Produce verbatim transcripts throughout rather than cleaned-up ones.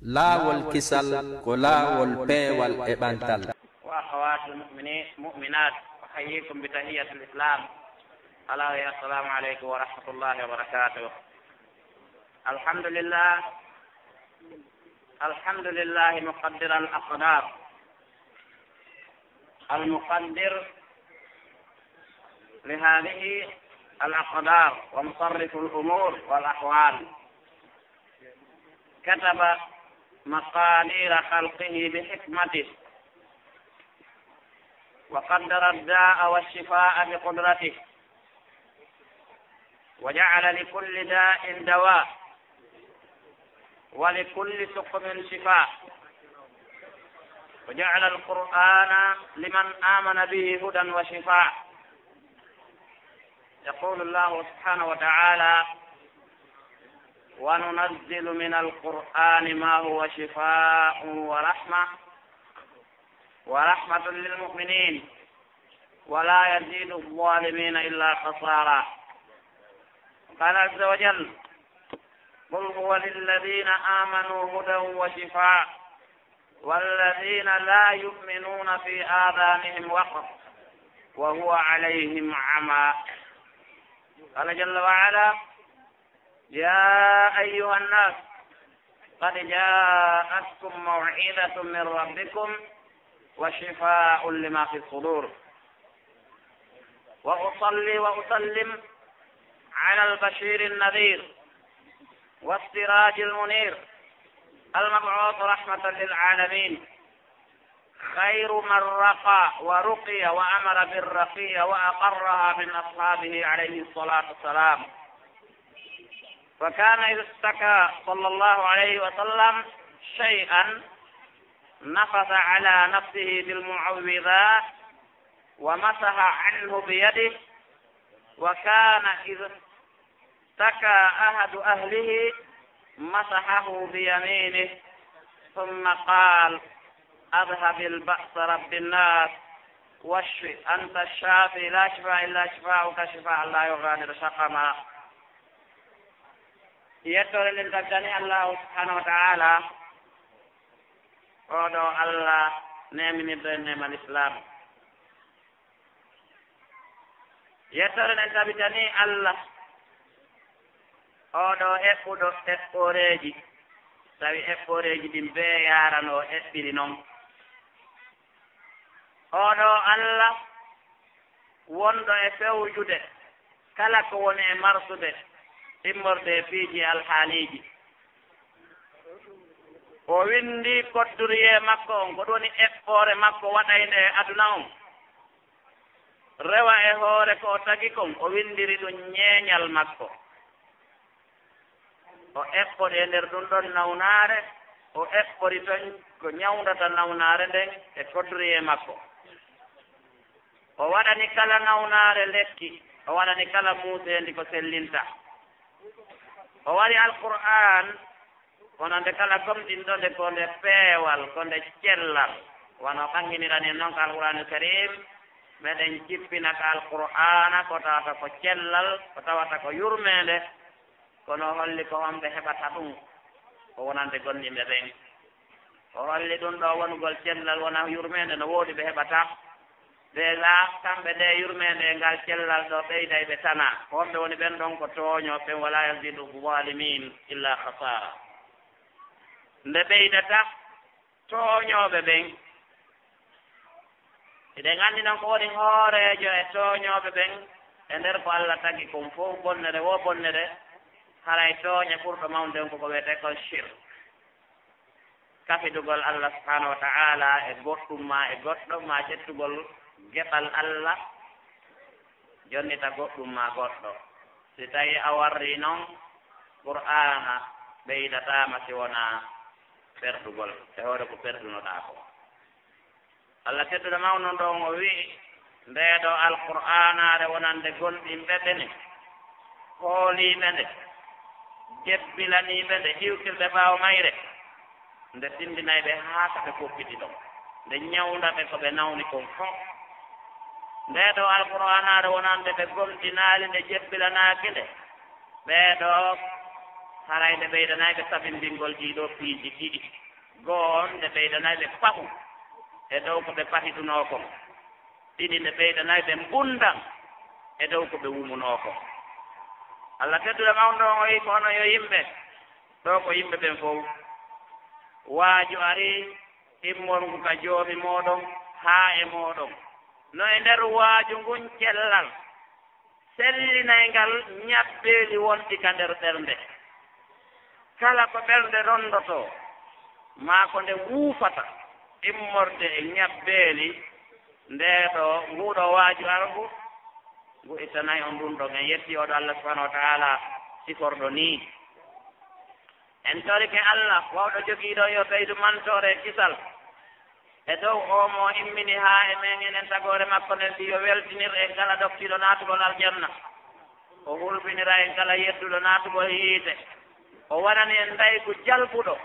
Laawol kisal ko laawol peewal e ɓantal. وأخوات المؤمنين، مؤمنات، أحييكم بتحية الإسلام. ألا وهي السلام عليكم ورحمة الله وبركاته. الحمد لله، الحمد لله مقدر الأقدار، المقدر لهذه الأقدار ومصرف الأمور والأحوال. كتب مقادير خلقه بحكمته، وقدر الداء والشفاء بقدرته، وجعل لكل داء دواء، ولكل سقم شفاء، وجعل القرآن لمن آمن به هدى وشفاء. يقول الله سبحانه وتعالى: وننزل من القرآن ما هو شفاء ورحمة، ورحمة للمؤمنين، ولا يزيد الظالمين إلا خسارا. قال عز وجل: قل هو للذين آمنوا هدى وشفاء، والذين لا يؤمنون في آذانهم وقر، وهو عليهم عمى. قال جل وعلا: يا أيها الناس، قد جاءتكم موعظة من ربكم وشفاء لما في الصدور. وأصلي وأسلم على البشير النذير والسراج المنير، المبعوث رحمة للعالمين، خير من رقى ورقي وأمر بالرقي وأقرها من أصحابه عليه الصلاة والسلام. فكان إذا اشتكى صلى الله عليه وسلم شيئا نفث على نفسه بالمعوذات ومسح عنه بيده، وكان إذا اشتكى أحد أهله مسحه بيمينه، ثم قال: اذهب البأس رب الناس، واشف أنت الشافي، لا شفاء إلا شفاؤك، شفاء لا يغادر سقما. Yettoore nden tabbitani Allahu subhanahu wa ta'ala, oo ɗoo Allah neeminirɗo en neema Lislaam. Yettoore nden tabitanii Allah, oo ɗoo eɓɓuɗo eɓɓooreeji, tawi eɓɓooreeji ɗin bee yaarano o eɓɓiri non. Oo ɗoo Allah wonɗo e fewjude kala ko woni e marsude, immorde e piiji e alhaaliiji. O winndi kodduriyee makko on, ko ɗum woni eɓɓoore makko waɗaynde e aduna on. Rewa e hoore ko o tagi kon, o winndiri ɗum ñeeñal makko. O eɓɓori e nder ɗum ɗon nawnaare, o eɓɓori ton ko ñawndata nawnaare nden e kodduriyee makko. O waɗani kala nawnaare lekki, o waɗani kala muuseendi ko sellinta. O waɗi Alqur'aan wonande kala gomɗinɗo nde ko nde peewal, ko nde cellal. Wano ɓanginirani en non ka Alqur'aanul Kariim, meɗen jippina ka Alqur'aana ko tawata ko cellal, ko tawata ko yurmeende, kono o holli ko homɓe heɓata ɗum, ko wonande gomɗinɓe ɓen. O holli ɗum ɗoo wonugol cellal wona yurmeende, no woodi ɓe heɓata. Ɓe la kamɓe nde yurmeende e ngal cellal ɗoo ɓeyday ɓe tana. Ko homɓe woni ɓen ɗon? Ko tooñooɓe ɓen, ولا يزيد الظالمين إلا خسارا. Nde ɓeydata tooñooɓe ɓen. Hiɗen anndi non ko woni hooreejo e tooñooɓe ɓen e nder ko Allah tagi kon fow, bonnere woo bonnere, haray tooñe ɓurɗo mawnude on ko ko wiyetee kon shirk. Kafidugol Allah subhanahu wa ta'ala e goɗɗum maa e goɗɗo, maa ƴettugol geɓal Allah, jonnita goɗɗum maa goɗɗo. Si tawii a warrii non, Qur'aana ɓeydataama si wonaa perdugol, e hoore ko perdunoɗaa ko. Allah tedduɗo mawno ɗon o wi'i, ndee ɗoo Alqur'aanaare wonande gomɗinɓe ɓe ne, hooliiɓe nde, jebbilaniiɓe nde, iwtirɓe ɓaawo mayre, nde tinndinay ɓe haa ka ɓe kokkiti ɗon, nde ñawnda ɓe ko ɓe nawni kon fow. Ndee ɗoo Alqur'aanaare wonande ɓe gomɗinaali, nde jebbilanaaki nde, ɓee ɗoo Haray nde ɓeydanay ɓe sabimbingol ɗii ɗoo piiji ɗiɗi. Goo on, nde ɓeydanay ɓe pahu e dow ko ɓe pahidunoo kon. Ɗiɗi, nde ɓeydanay ɓe mbunndam e dow ko ɓe wumunoo kon. Alla tedduɗo mawndo on o wi'i ko onon yo yimɓe, ɗoo ko yimɓe ɓen fow. Waaju arii immorngu ka Joomi mooɗon haa e mooɗon. No e nder waaju ngun cellal sellinayngal ñabbeeli wonɗi ka nder ɓernde. Kala ko ɓernde rondotoo, maa ko nde wuufata immorde e ñabbeeli, ndee ɗoo, nguu ɗoo waaju arngu, ngu ittanay on ɗun ɗon. En yettii oo ɗoo Alla subhaanahu wa ta'aalaa siforɗo nii. En torike Alla, waawɗo jogiiɗo yo ɓeydu mantoore e kisal e dow oo mo immini haa e men, enen tagoore makko nden, fii yo weltinir en kala ɗoftiiɗo naatugol aljanna. O hulɓinira en kala yedduɗo naatugol yiite. O waɗani en ndaygu jalbuɗo.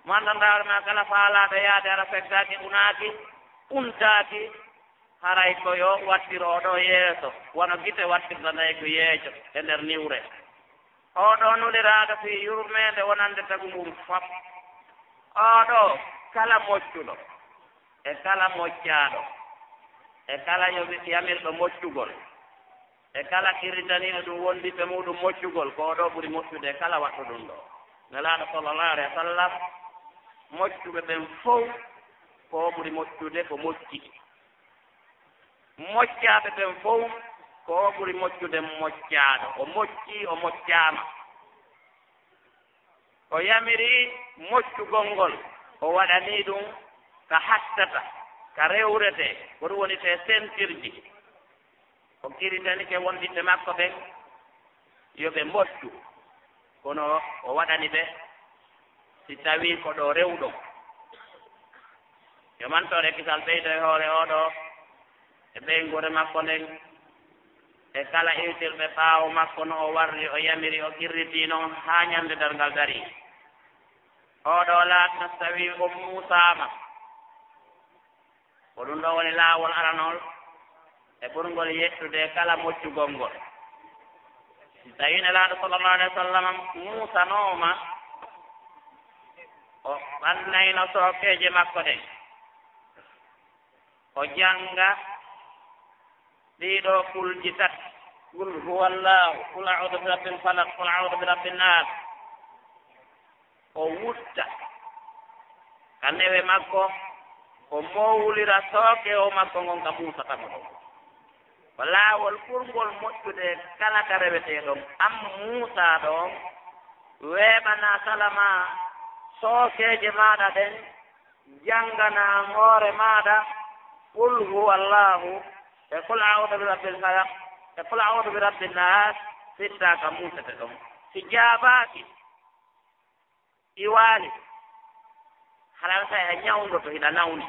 Manndandaare maa kala faalaaɗo yaade hara fettaaki, unaaki, untaaki, haray ko yo wattir oo ɗoo yeeso, wano gite wattirta ndaygu yeeso e nder niwre. Oo ɗoo nuliraaɗo fii yurmeende wonande tagu ngun fop. Oo ɗoo, kala moccuɗo, e kala moccaaɗo, e kala yo-, yamirɗo moccugol, e kala qirritaniiɗo ɗun wondiɓɓe muuɗun moccugol, ko oo ɗoo ɓuri moƴƴude e kala waɗɗo ɗun ɗoo. Nelaaɗo sallallahu alaihi wa sallam, moccuɓe ɓen fow, ko oo ɓuri moƴƴude ko mocci. Moccaaɓe ɓen fow, ko oo ɓuri moƴƴude moccaaɗo. O moccii, o moccaama. O yamiri moccugol ngol, o waɗanii ɗun ka hattata, ka rewretee, ko ɗun woni tee sentirji. O qirritanike wondiɓɓe makko ɓen yo ɓe moccu, kono o waɗani ɓe si tawii ko ɗo rewɗon. Yo mantoore e kisal ɓeydo e hoore oo ɗoo, e ɓeynguure makko nden, e kala iwtirɓe ɓaawo makko, no o warri, o yamiri, o qirritii non haa ñande darngal darii. Oo ɗoo laatno si tawii o muusaama. Ko ɗun ɗoo woni laawol aranol e ɓurngol yeɗɗude kala moccugol ngol. Si tawii Nelaaɗo sallallahu alaihi wa sallam muusanooma, o ɓannayno sookeeje makko ɗen, o jannga ɗii ɗoo kulji tati, Qul huwallahu, Qul a'udhu bi rabbil falaq, Qul a'udhu bi rabbin nas. O wutta ka newe makko, o mowlira sookewo makko ngon ka muusata mo ɗon. Ko laawol ɓurngol moƴƴude kala ka rewetee ɗon. An muusaa ɗon, weeɓanaa sala maa sookeeje maaɗa ɗen, jannganaa hoore maaɗa Qul huwallahu e Qul a'udhu bi rabbil falaq e Qul a'udhu bi rabbin nas, fittaa ka muusete ɗon. Si jaabaaki, iwaali, hara tawi a ñawndoto, hiɗa nawni.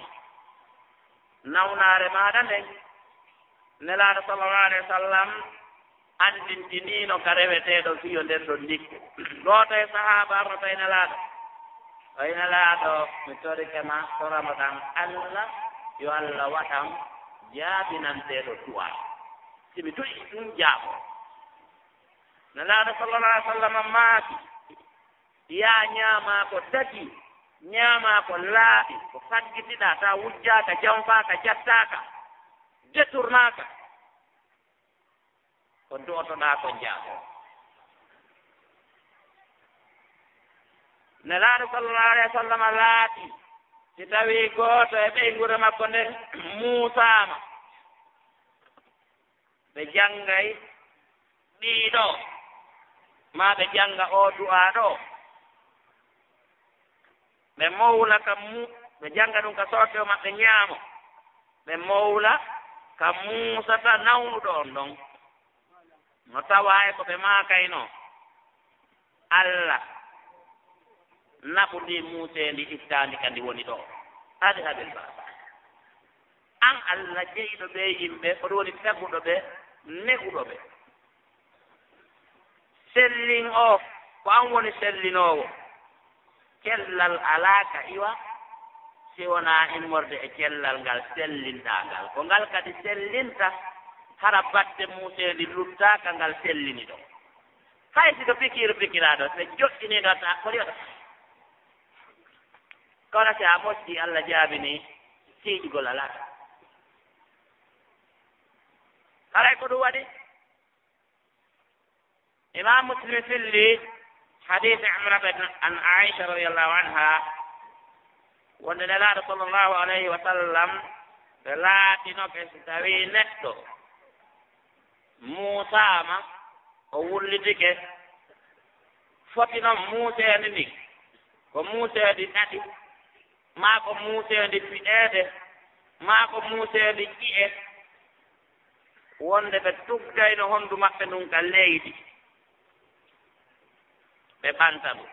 Nawnaare maaɗa nden, Nelaaɗo sallallahu alaihi wa sallam anndintiniino ka reweteeɗo fii yo nden ɗon ndikku. Gooto e sahaaba arno tawi Nelaaɗo, tawi Nelaaɗo, mi torike ma, torano ɗan Alla, yo Alla waɗan jaabinanteeɗo du'aa. Si mi du'ii ɗun jaabo. Nelaaɗo sallallahu alaihi wa sallam maaki, yaa ñaamaa ko dagii, ñaamaa ko laaɓi, ko faggitiɗaa, tawa wujjaaka, janfaaka, jattaaka, detournaaka. Ko du'otoɗaa ko jaabo. Nelaaɗo sallallahu alaihi wa sallam laaɓi, si tawii gooto e ɓeynguure makko nden muusaama, ɓe janngay ɗii ɗoo, maa ɓe jannga oo du'aa ɗoo. Ɓe mowla ka mu-, ɓe jannga ɗun ka sookewo maɓɓe ñaamo. Ɓe mowla ka muusata nawnuɗo on ɗon. No tawaa e ko ɓe maakaynoo, Alla, naɓu ndii muuseendi ittaandi ka ndi woni ɗoo. Hadi habil baba. An Alla jeyɗo ɓee yimɓe, ko ɗun woni taguɗo ɓe, ne'uɗo ɓe. Sellin oo, ko an woni sellinoowo. Cellal alaa ka iwa, si wonaa immorde e cellal ngal sellinɗaa ngal. Ko ngal kadi sellinta, hara batte muuseendi luttaaka ngal sellini ɗon. Hay si ko pikiiru pikiraaɗo, ɓe joɗɗiniiɗo ta, ko yoɗa. Kono si a moƴƴi, Allah jaabini, tiiɗugol alaa. Haray ko ɗum waɗi? Imam Muslim filli hadith Imrata an Aisha radiyallahu anha, wonde Nelaaɗo sallallahu alayhi wa sallam, ɓe laatinoke si tawii neɗɗo muusaama, o wullitike, foti noon muuseende ndin, ko muuseende ɗaɗi, maa ko muuseende piɗeede, maa ko muuseende ƴi'e, wonde ɓe tuggayno honndu maɓɓe ndun ka leydi, ɓe ɓanta ndu.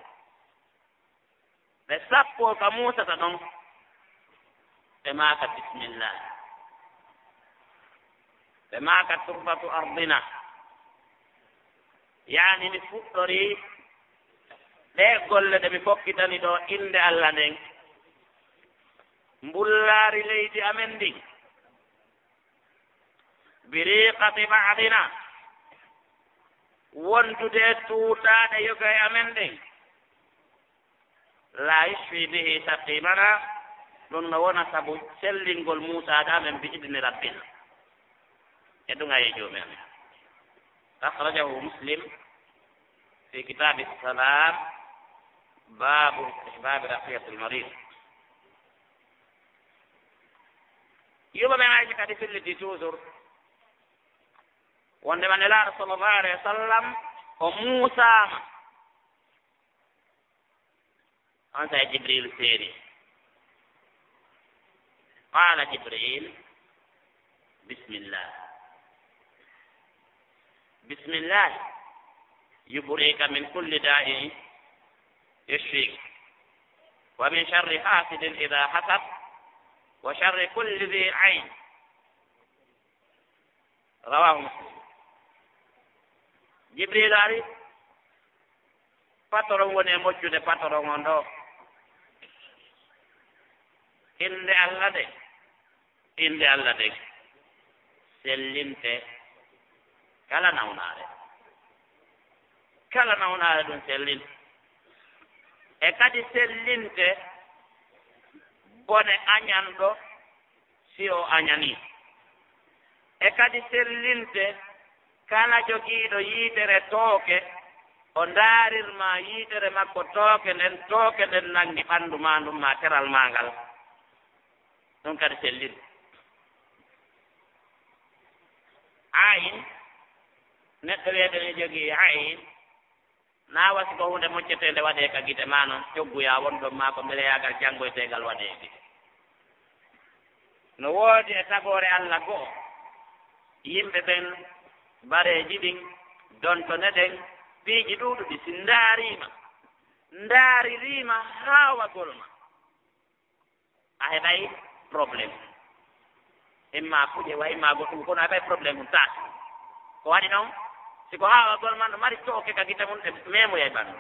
Ɓe sappoo ka muusata ɗon, ɓe maaka bismillah. Ɓe maaka turbatu ardina. Yaani mi fuɗɗorii ɗee golle ɗe mi fokkitani ɗoo innde Allah nden. Mbullaari leydi amen ndin. Biriqati ba'dina. Wondude tuutaaɗe yoga e amen ɗen. La yushfi bihi saqimana, ɗum no wona sabu sellingol muusaaɗo amen bi idni rabbina. E ɗum aye joomi amen. Akhrajahu Muslim fi kitabi salam, babu istihbabi raqiyatil marid. Yumma men Aisha kadi filliti toujours. Wonde ma Nelaaɗo sallallahu alayhi wa sallam, o muusaama. On saa'i Jibril seeri. Qaala Jibril, bismillah. Bismillah. Yubrika min kulli da'in yushfik. Wa min sharri hasidin idha hasad. Wa sharri kulli dhi ayn. Rawahu Muslim. Jibril ari, patron woni e moƴƴude patron on ɗo. Innde Allah de, innde Allah de, sellinte kala nawnaare. Kala nawnaare ɗum sellinte. E kadi sellinte bone añanɗo si o añanii. E kadi sellinte kala jogiiɗo yiitere tooke, o ndaarirma yiitere makko tooke nden, tooke nden nanngi ɓanndu maa ndun maa teral maa ngal. Ɗum kadi sellinte. Ayin, neɗɗo wiyeede ne jogii ayin, na wasi ko huunde mocceteende waɗee ka gite maa non, coggu yaa won ɗon maa ko mbeleyaagal janngoyteegal waɗee e gite. No woodi e tagoore Alla go'o, yimɓe ɓen bareeji ɗin, dontone ɗen, piiji ɗuuɗuɗi, si ndaariima, ndaaririima haawagol ma, a heɓay problème. Imma kuƴe wa, imma goɗɗum, kono a heɓay problème ɗum taati. Ko waɗi noon, si ko haawagol man no mari tooke ka gite mum, ɗe memoyay ɓanndu.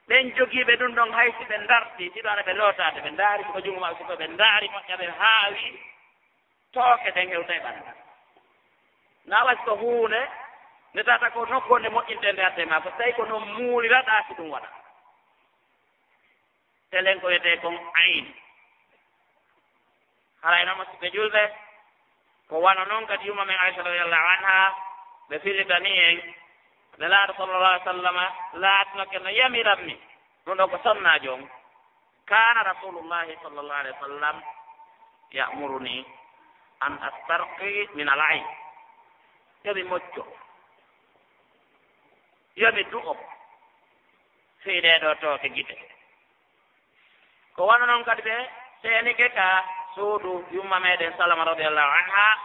Ɓen jogiiɓe ɗum ɗon, hay si ɓe ndarti, si ɗo ana ɓe lootaade, ɓe ndaari ko junngo maɓɓe, si ko ɓe ndaari moƴƴa, ɓe haawi, tooke ɗen hewtay ɓanndu. Na wasi ko huunde nde tata ko nokku nde moƴƴintee nde addee ma, ko tawi ko noon muuliraɗaa si ɗum waɗa. Telen ko wiyetee kon ayn. Haray no musiɓɓe julɓe, ko wano non kadi yumma men Aisha radiyallahu anha, ɓe fillitani en, Nelaaɗo sallallahu alaihi wa sallama laatinoke no yamiran mi, ɗum ɗo ko sonnaajo on. Kana Rasulullahi sallallahu alaihi wa sallam ya'muruni an astarqi min al-ayn. Yo mi mocco. Yo mi du'o. Fii ɗee ɗoo tooke gite. Ko wano non kadi ɓe seenike ka suudu yumma meɗen Salama radiyallahu anha,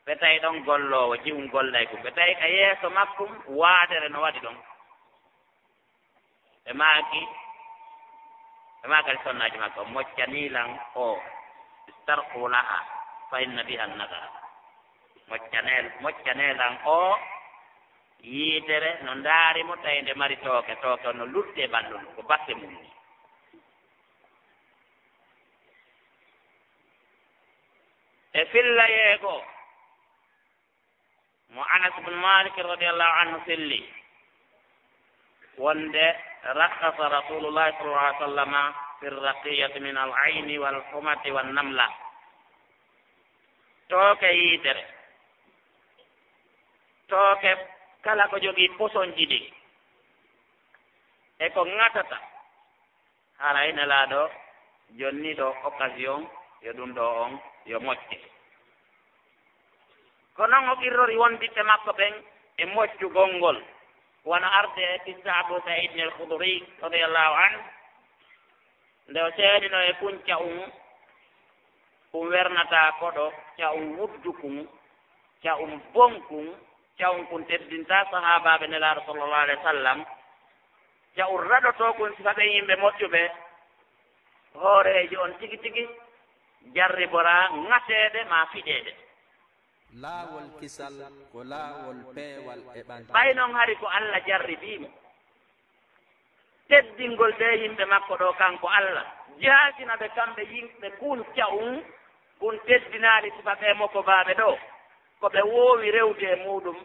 ɓe tawi ɗon golloowo, jihum gollay ɗum. Ɓe tawi ka yeeso makkum waadere no waɗi ɗon. Ɓe maaki, ɓe maakani sonnaaji makko, moccanii lan o, istarqu laha, fa inna biha nadara. Moccanee, moccanee lan o, yiitere no ndaari mo, tawi nde mari tooke, tooke on no lutti e ɓanndu ndu, ko batte mum ni. E fillayee goo, Mo Anas bin Malik radiyallahu anhu selli wonde rakhasa Rasulullah sallallahu alaihi wasallam fi raqiyati min al-ayni wal humati wan namla. Tooke yitere, tooke kala ko jogii posonji ɗi, e ko ŋatata, haray Nelaaɗo jonni ɗo occasion, yo ɗum ɗo on yo mocce. Ko non o qirrori wondiɓɓe makko ɓen e moccugol ngol, wano arde e qissa Abu Sa'id al-Khudri radiyallahu anhu, nde o seenino e kun ca'un, kun wernata koɗo, ca'un wuddu kun, ca'un bon kun, ca'un kun teddinta sahaabaaɓe Nelaaɗo sallallahu alaihi wasallam, ca'un raɗoto kun sifa ɓen yimɓe moƴƴuɓe, hooreejo on tigi tigi jarribora ŋateede maa fiɗeede. Laawol kisal ko laawol peewal e ɓantal. Ɓay non hari ko Alla jarribii mo teddingol ɓee yimɓe makko ɗoo, kanko Alla jaasina ɓe kamɓe yimɓe kun ca'un, kun teddinaali sifa ɓee mokobaaɓe ɗoo, ko ɓe woowi rewde e muuɗum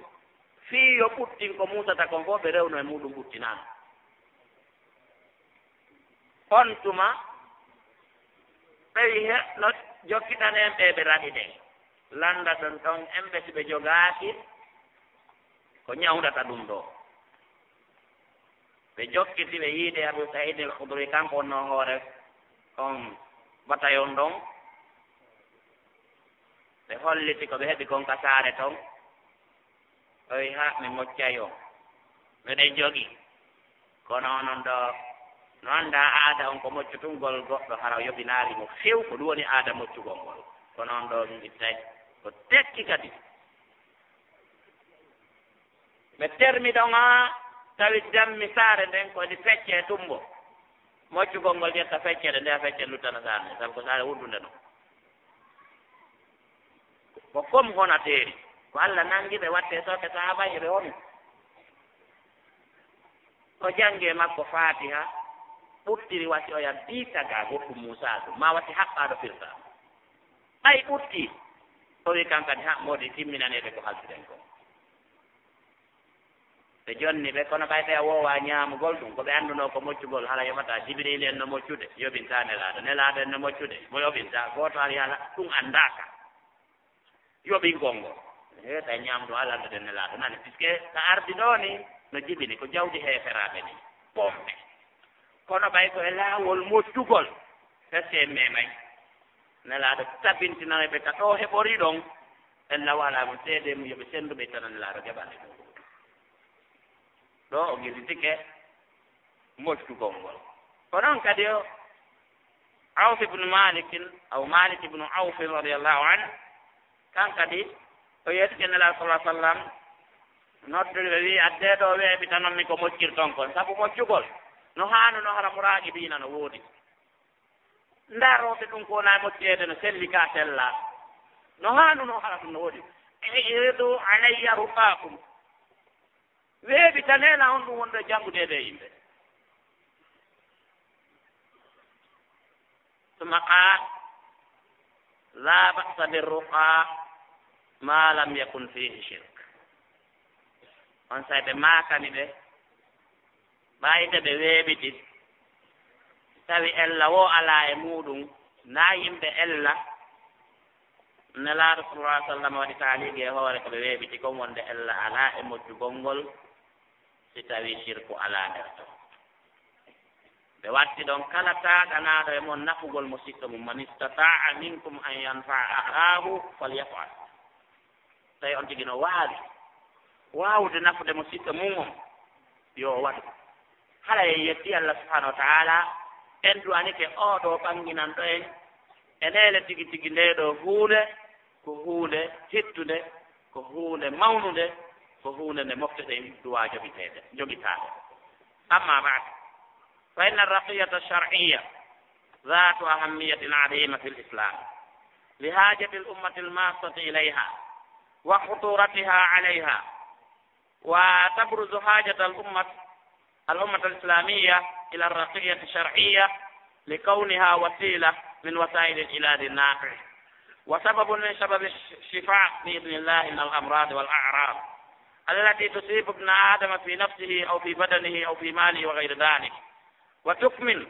fii yo ɓuttin ko muusata kon fow, ɓe rewno e muuɗum ɓuttinaano. On tuma ɓe wi he no jokkitan en ɓe ɓe raɗi ɗen, lannda ɗon ɗon en ɓe si ɓe jogaaki ko ñawndata ɗum ɗoo. Ɓe jokkiti ɓe yiide Abu Sa'id al-Khudri, kanko wonno hoore on batayon ɗon. Ɓe holliti ko ɓe heɓi kon ka saare ton. O wi, "Ha, mi moccay on. Miɗen jogi. Kono onon ɗoo, no anndaa aada on ko moccutungol goɗɗo hara o yobinaali mo few, ko ɗum woni aada moccugol ngol. Kono on ɗoo min ittay ko tekki kadi." Ɓe termi ɗon haa tawi dammi saare nden ko ɗi feccee tumbo. Moccugol ngol ƴetta fecceede nde a fecce luttana saare nden, sabu ko saare wuddunde non. Ko kom hona teeri. Ko Alla nangi ɓe watte sooke sahaaba e ɓe honi. O jangi e makko Faatiha, ɓuttiri wasi oya diitaga goɗɗum Muusaa ɗum, maa wasi haɓɓaaɗo firta. Ɓay ɓutti, o wi kan kadi, "Ha, moodi timminaneede ko halduɗen ko." Ɓe jonni ɓe, kono ɓay ɓe a woowa ñaamugol ɗum, ko ɓe anndunoo ko moccugol, hala yoɓata Jibriil en no moccude, yoɓinta Nelaaɗo, Nelaaɗo en no moccude, mo yoɓinta, gooto hari hala ɗum anndaaka. Yoɓingol ngol. He, tawi ñaamdu hala anndude Nelaaɗo nani, puisque ka ardi ɗoo ni, no jibini, ko jawdi heeferaaɓe ni, pompe. Kono ɓay ko e laawol moccugol, feste en memay. Nelaaɗo tabintinana ɓe ka ɗo heɓori ɗon, en law alaa mo seede mum, yo ɓe senndu ɓe ittana Nelaaɗo jaɓande ɗum. Ɗo o gillitike moccugol ngol. Ko noon kadi o Awf ibn Malik, aw Malik ibn Awf radiyallahu anhu, kan kadi o yettike Nelaaɗo sallallahu alaihi wasallam, noddiri ɓe, wi'i, "Addee ɗo weeɓitanonmi ko moccirton kon, sabu moccugol no haanuno hara muraaqibiina no woodi. Ndarooɓe ɗum ko wona mocceede no selli ka sella. No haanuno hara ɗum no woodi. I'ridu alayya ruqaakum." Weeɓitanee lan on ɗum wonɗo e janngude e ɓee yimɓe. ثم قال: "لا بأس بالرقى ما لم يكن فيه شرك." On say ɓe maakani ɓe, ɓayde ɓe weeɓiti, tawi ella wo alaa e muuɗum, na yimɓe ella, Nelaaɗo sallallahu alaihi wasallam waɗi taaliigi e hoore ko ɓe weeɓiti kon wonde ella alaa e moƴƴugol ngol, si tawii sirku alaa nder ton. Ɓe watti ɗon kala taaɗanaaɗo e mon nafugol mo siɗɗo mum, "من استطاع منكم أن ينفع أخاه فليفعل." Tawi on tigi no waawi waawude nafude mo siɗɗo mum on, yo o waɗu. Hara en yetti Allah subhanahu wa ta'ala, en du'anike oo ɗoo ɓannginanɗo en e neene tigi tigi ndee ɗoo huunde, ko huunde hittunde, ko huunde mawnunde, ko huunde nde mofteɗen duwaa jogiteede, jogitaade. أما بعد، فإن الرقية الشرعية ذات أهمية عظيمة في الإسلام، لحاجة الأمة الماسة إليها وخطورتها عليها، وتبرز حاجة الأمة، الأمة الإسلامية، إلى الرقية الشرعية لكونها وسيلة من وسائل العلاج النافع وسبب من سبب الشفاء بإذن الله من الأمراض والأعراض التي تصيب ابن آدم في نفسه أو في بدنه أو في ماله وغير ذلك، وتكمن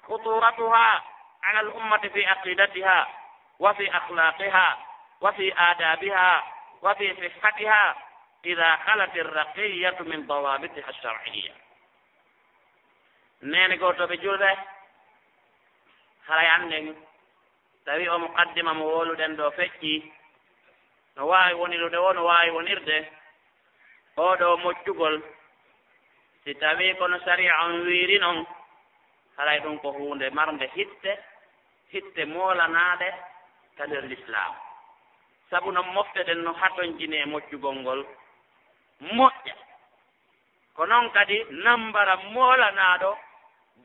خطورتها على الأمة في عقيدتها وفي أخلاقها وفي آدابها وفي صحتها إذا خلت الرقية من ضوابطها الشرعية. Neene gootooɓe julɓe, haray annden tawi o muqaddima mo wowluɗen ɗo feƴƴi, no waawi wonirude o, no waawi wonirde oo ɗoo moƴƴugol, si tawii ko no sariya on wiiri non, haray ɗum ko huunde marnde hitte, hitte moolanaade ka nder Lislaam. Sabu non mofte ɗen no hatonjini e moƴƴugol ngol moƴƴa. Ko non kadi nammbara moolanaaɗo,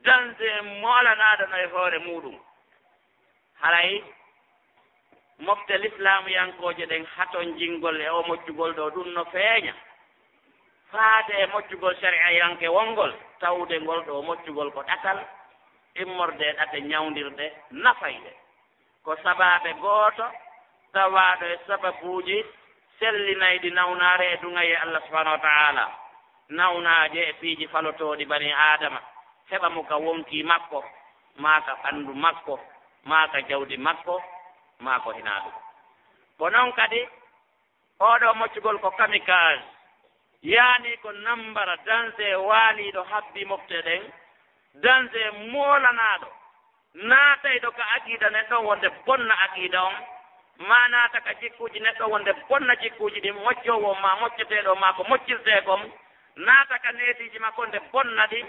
danse moolanaaɗo no e hoore muuɗum. Haray mofte lislaamuyankooje ɗen hatonjingol e o moƴƴugol ɗo, ɗum no feeña faade e moƴƴugol sariyayanke wongol, tawde ngol ɗo moƴƴugol ko ɗatal immorde e ɗate ñawndirɗe nafayɗe. Ko sabaabe gooto tawaaɗo e sababuuji sellinayɗi nawnaare e duŋayee Allah subhanahu wa ta'ala, nawnaaje e piiji falotooɗi bani Aadama, heɓa mo ka wonkii makko, maa ka ɓanndu makko, maa ka jawdi makko, maa ko hinaa ɗum. Ko non kadi, oo ɗoo moƴƴugol ko kamikaze, yaani ko nammbara danse waaliiɗo habbi mofte ɗen, danse moolanaaɗo naatayɗo ka aqiida neɗɗo wonde bonna aqiida on, maa naata ka jikkuuji neɗɗo wonde bonna jikkuuji ɗin, moƴƴoowo on maa moƴƴeteeɗo on maa ko moƴƴirtee kon, naata ka neediiji makko nde bonna ɗi,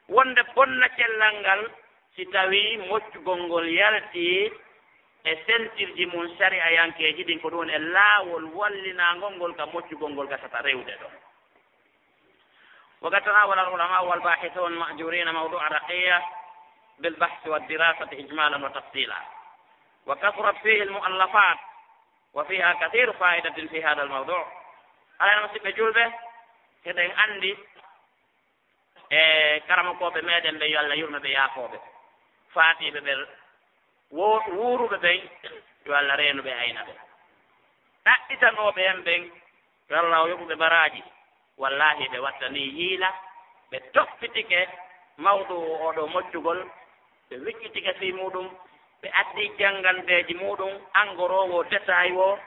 wonde bonna cellal ngal, si tawii moƴƴugol ngol yaltii e sentirji mum sariyayankeeji ɗin, ko ɗum woni e laawol wallinaangol ngol ka moƴƴugol ngol gasata rewde ɗon. وقد تناول العلماء والباحثون المأجورين موضوع الرقية بالبحث والدراسة إجمالا وتفصيلا، وكثرت فيه المؤلفات، وفيها كثير فائدة في هذا الموضوع. Alaa no, musidɓe julɓe, hiɗen anndi e karamokooɓe meɗen ɓe, yo Allah yurme ɓe, yaafooɓe, faatiiɓe ɓe, wo-, wuuruɓe ɓen, yo Allah reenu ɓe, ayna ɓe. Ɗaɓɓitanooɓe en ɓen, yo Allah o yoɓu ɓe baraaji. Wallaahi, ɓe wattanii yiila, ɓe toppitike mawɗu oo ɗoo moƴƴugol, ɓe wiƴƴitike fii muuɗum, ɓe addii jannganteeji muuɗum, angoroo woo, détail woo,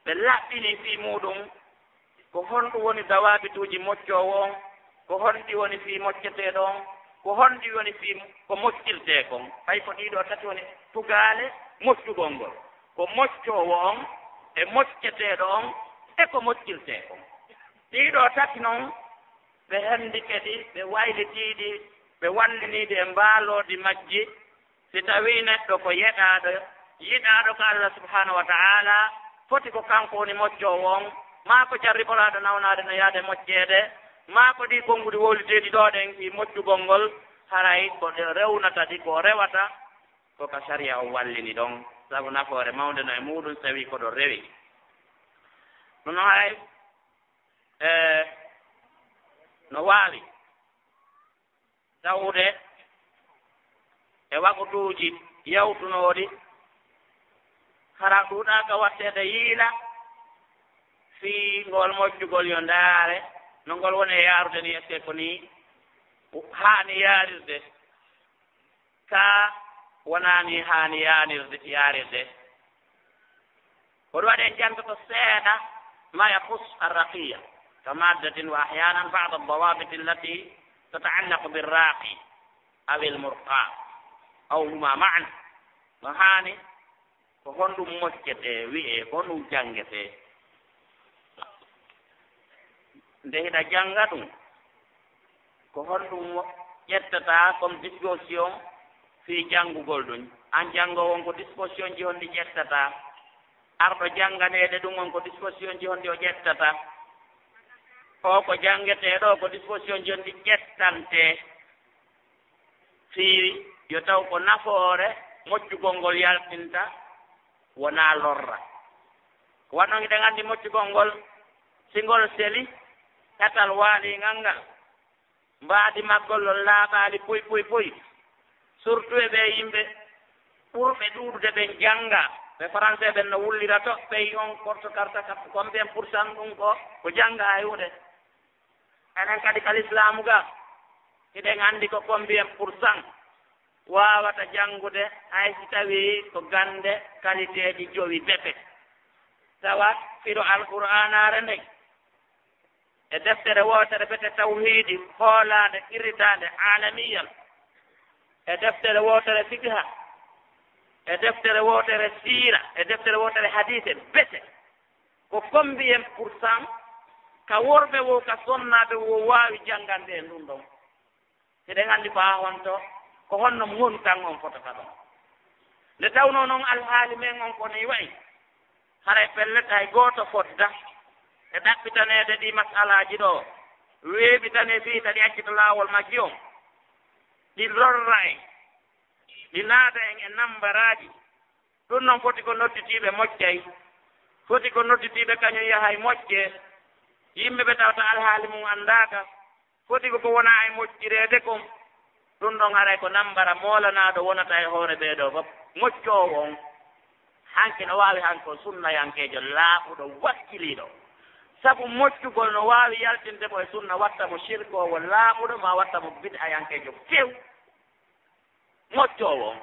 ɓe laɓɓinii fii muuɗum, ko honɗum woni dawaabituuji moƴƴoowo on? Ko honɗi woni fii moƴƴeteeɗo on? Ko honɗi woni fii ko moƴƴirtee kon? Fay ko ɗii ɗoo tati woni tugaale moƴƴugol ngol. Ko moƴƴoowo on, e moƴƴeteeɗo on, e ko moƴƴirtee kon. Ɗii ɗoo tati non, ɓe henndike ɗi, ɓe waylitii ɗi, ɓe wallini ɗi e mbaaloodi majji. Si tawii neɗɗo ko yeɗaaɗo, yiɗaaɗo ka Allah subhanahu wa ta'ala, foti ko kanko woni moƴƴoowo on, maa ko jarriboraaɗo nawnaade no yaade moƴƴeede, maa ko ɗii konnguɗi wowliteeɗi ɗoo ɗen fii moƴƴugol ngol, haray ko ɗe rewnata ɗi, ko rewata, ko ka sariya on wallini ɗon, sabu nafoore mawnde no e muuɗum, si tawii ko ɗon rewi. Ɗum no haray, e, no waawi tawde e wakutuuji yawtunooɗi, hara ɗuuɗaaka watteede yiila fii ngol moƴƴugol, yo ndaare no ngol woni e yaarude nii, est-ce que ko nii haani yaarirde? Kaa wonaa nii haani yaanirde, yaarirde. Ko ɗum waɗi en janngoto seeɗa ما يخص الرقية كمادة وأحيانا بعض الضوابط التي تتعلق بالراقي أو المرقى أو هما معا. No haani, ko honɗum moƴƴetee, wi'ee, ko honɗum janngetee? Nde hiɗa jannga ɗum, ko honɗum mo-, ƴettataa comme disposition fii janngugol ɗum? Aan janngoowo on, ko dispositionji honɗi ƴettataa? Arɗo jannganeede ɗum on, ko dispositionji honɗi o ƴettata? Oo ko janngetee ɗoo, ko dispositionji honɗi ƴettantee fii yo taw ko nafoore moƴƴugol ngol yaltinta, wonaa lorra? Ko waɗno hiɗen anndi moƴƴugol ngol, si ngol seli ɗatal waaliingal ngal, mbaadi maggol on laaɓaali puy, puy, puy, surtout e ɓee yimɓe ɓurɓe ɗuuɗude ɓen janngaa, Ɓe Français ɓen no wullira to, ɓey on korto karta ka combien pour cent ɗum ko, ko jannga hay huunde. Enen kadi ka lislaamu ga, hiɗen anndi ko combien pour cent waawata janngude, hay si tawii ko gannde qualité ji jowi bete. Tawa firo Alqur'aanaare nden, e deftere wootere bete tawhiidi hoolaande, qirritaande aalamiyan, e deftere wootere fiqha, e deftere wootere siira, e deftere wootere hadiise bete. Ko combien pour cent ka worɓe woo, ka sonnaaɓe woo waawi janngande en ɗum ɗon? Hiɗen anndi ko haa honto, ko honno ngontan on fotata ɗon. Nde tawnoo non alhaali men on ko nii wayi, haray pellet hay gooto fodda e ɗaɓɓitaneede ɗii masalaaji ɗoo, weeɓitanee fii ta ɗi accita laawol majji on, ɗi lorra en, ɗi naada en e nambaraaji. Ɗum non foti ko nodditiiɓe moccay, foti ko nodditiiɓe kañum yahay mocce, yimɓe ɓe tawata alhaali mum anndaaka, foti ko ko wona e moccireede kon. Ɗum ɗon haray ko nambara moolanaaɗo wonata e hoore ɓee ɗoo fof. Moccoowo on, hanki no waawi hanki ko sunnayankeejo laaɓuɗo wakkiliiɗo. Sabu moccugol no waawi yaltinde mo e sunna, watta mo sirkoowo laaɓuɗo, maa watta mo bid'ayankeejo few. Moccoowo on,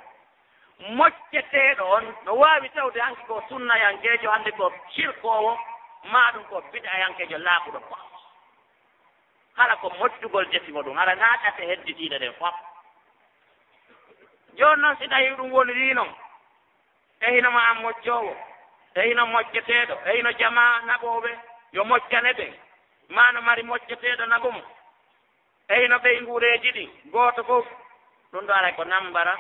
mocceteeɗo on, no waawi tawde hanki ko sunnayankeejo, hannde ko sirkoowo, maa ɗum ko bid'ayankeejo laaɓuɗo fof. Hara ko moccugol defi mo ɗum, hara naa ɗate hedditiiɗe ɗen fof. Jooni noon, si tawii ɗum woni nii non, e hino ma an moccoowo, e hino mocceteeɗo, e hino jamaa naɓooɓe, yo moccane ɓen, maa no mari mocceteeɗo naɓo mo. E hino ɓeynguureeji ɗin, gooto fof, ɗum ɗo aray ko nambara.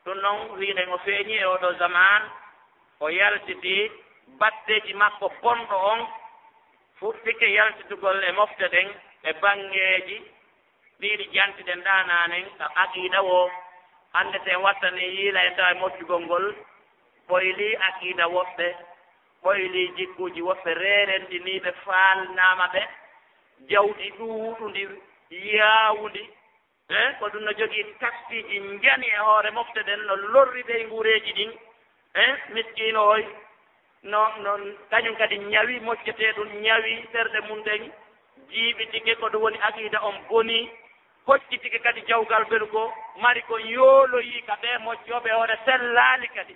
Ɗum noon, wi'en o feeñi e oɗo zaman, o yaltiti batteeji makko bonɗo on, fuɗɗike yaltitugol e mofte ɗen e baŋŋeeji ɗiɗi jantiɗen ɗaanaanen, ka aqiida woo. Hannde, si en wattanii yiila, en tawa moccugol ngol ɓoylii aqiida woɓɓe, ɓoylii jikkuuji woɓɓe, reerendiniiɓe, faalnaama ɓe jawdi ɗuuɗundi, yaawundi. Eh, ko ɗum no jogii kastiiji njani e hoore mofte ɗen, no lorri ɓeynguureeji ɗin. Eh, miskiino oy, no, no, kañum kadi ñawi, moccetee ɗum, ñawi ɓerɗe mum ɗen, jiiɓitike, ko ɗum woni aqiida on bonii, hoccitike kadi jawgal ɓeru ko mari kon, yooloyii ka ɓee moccooɓe, hoore sellaali kadi.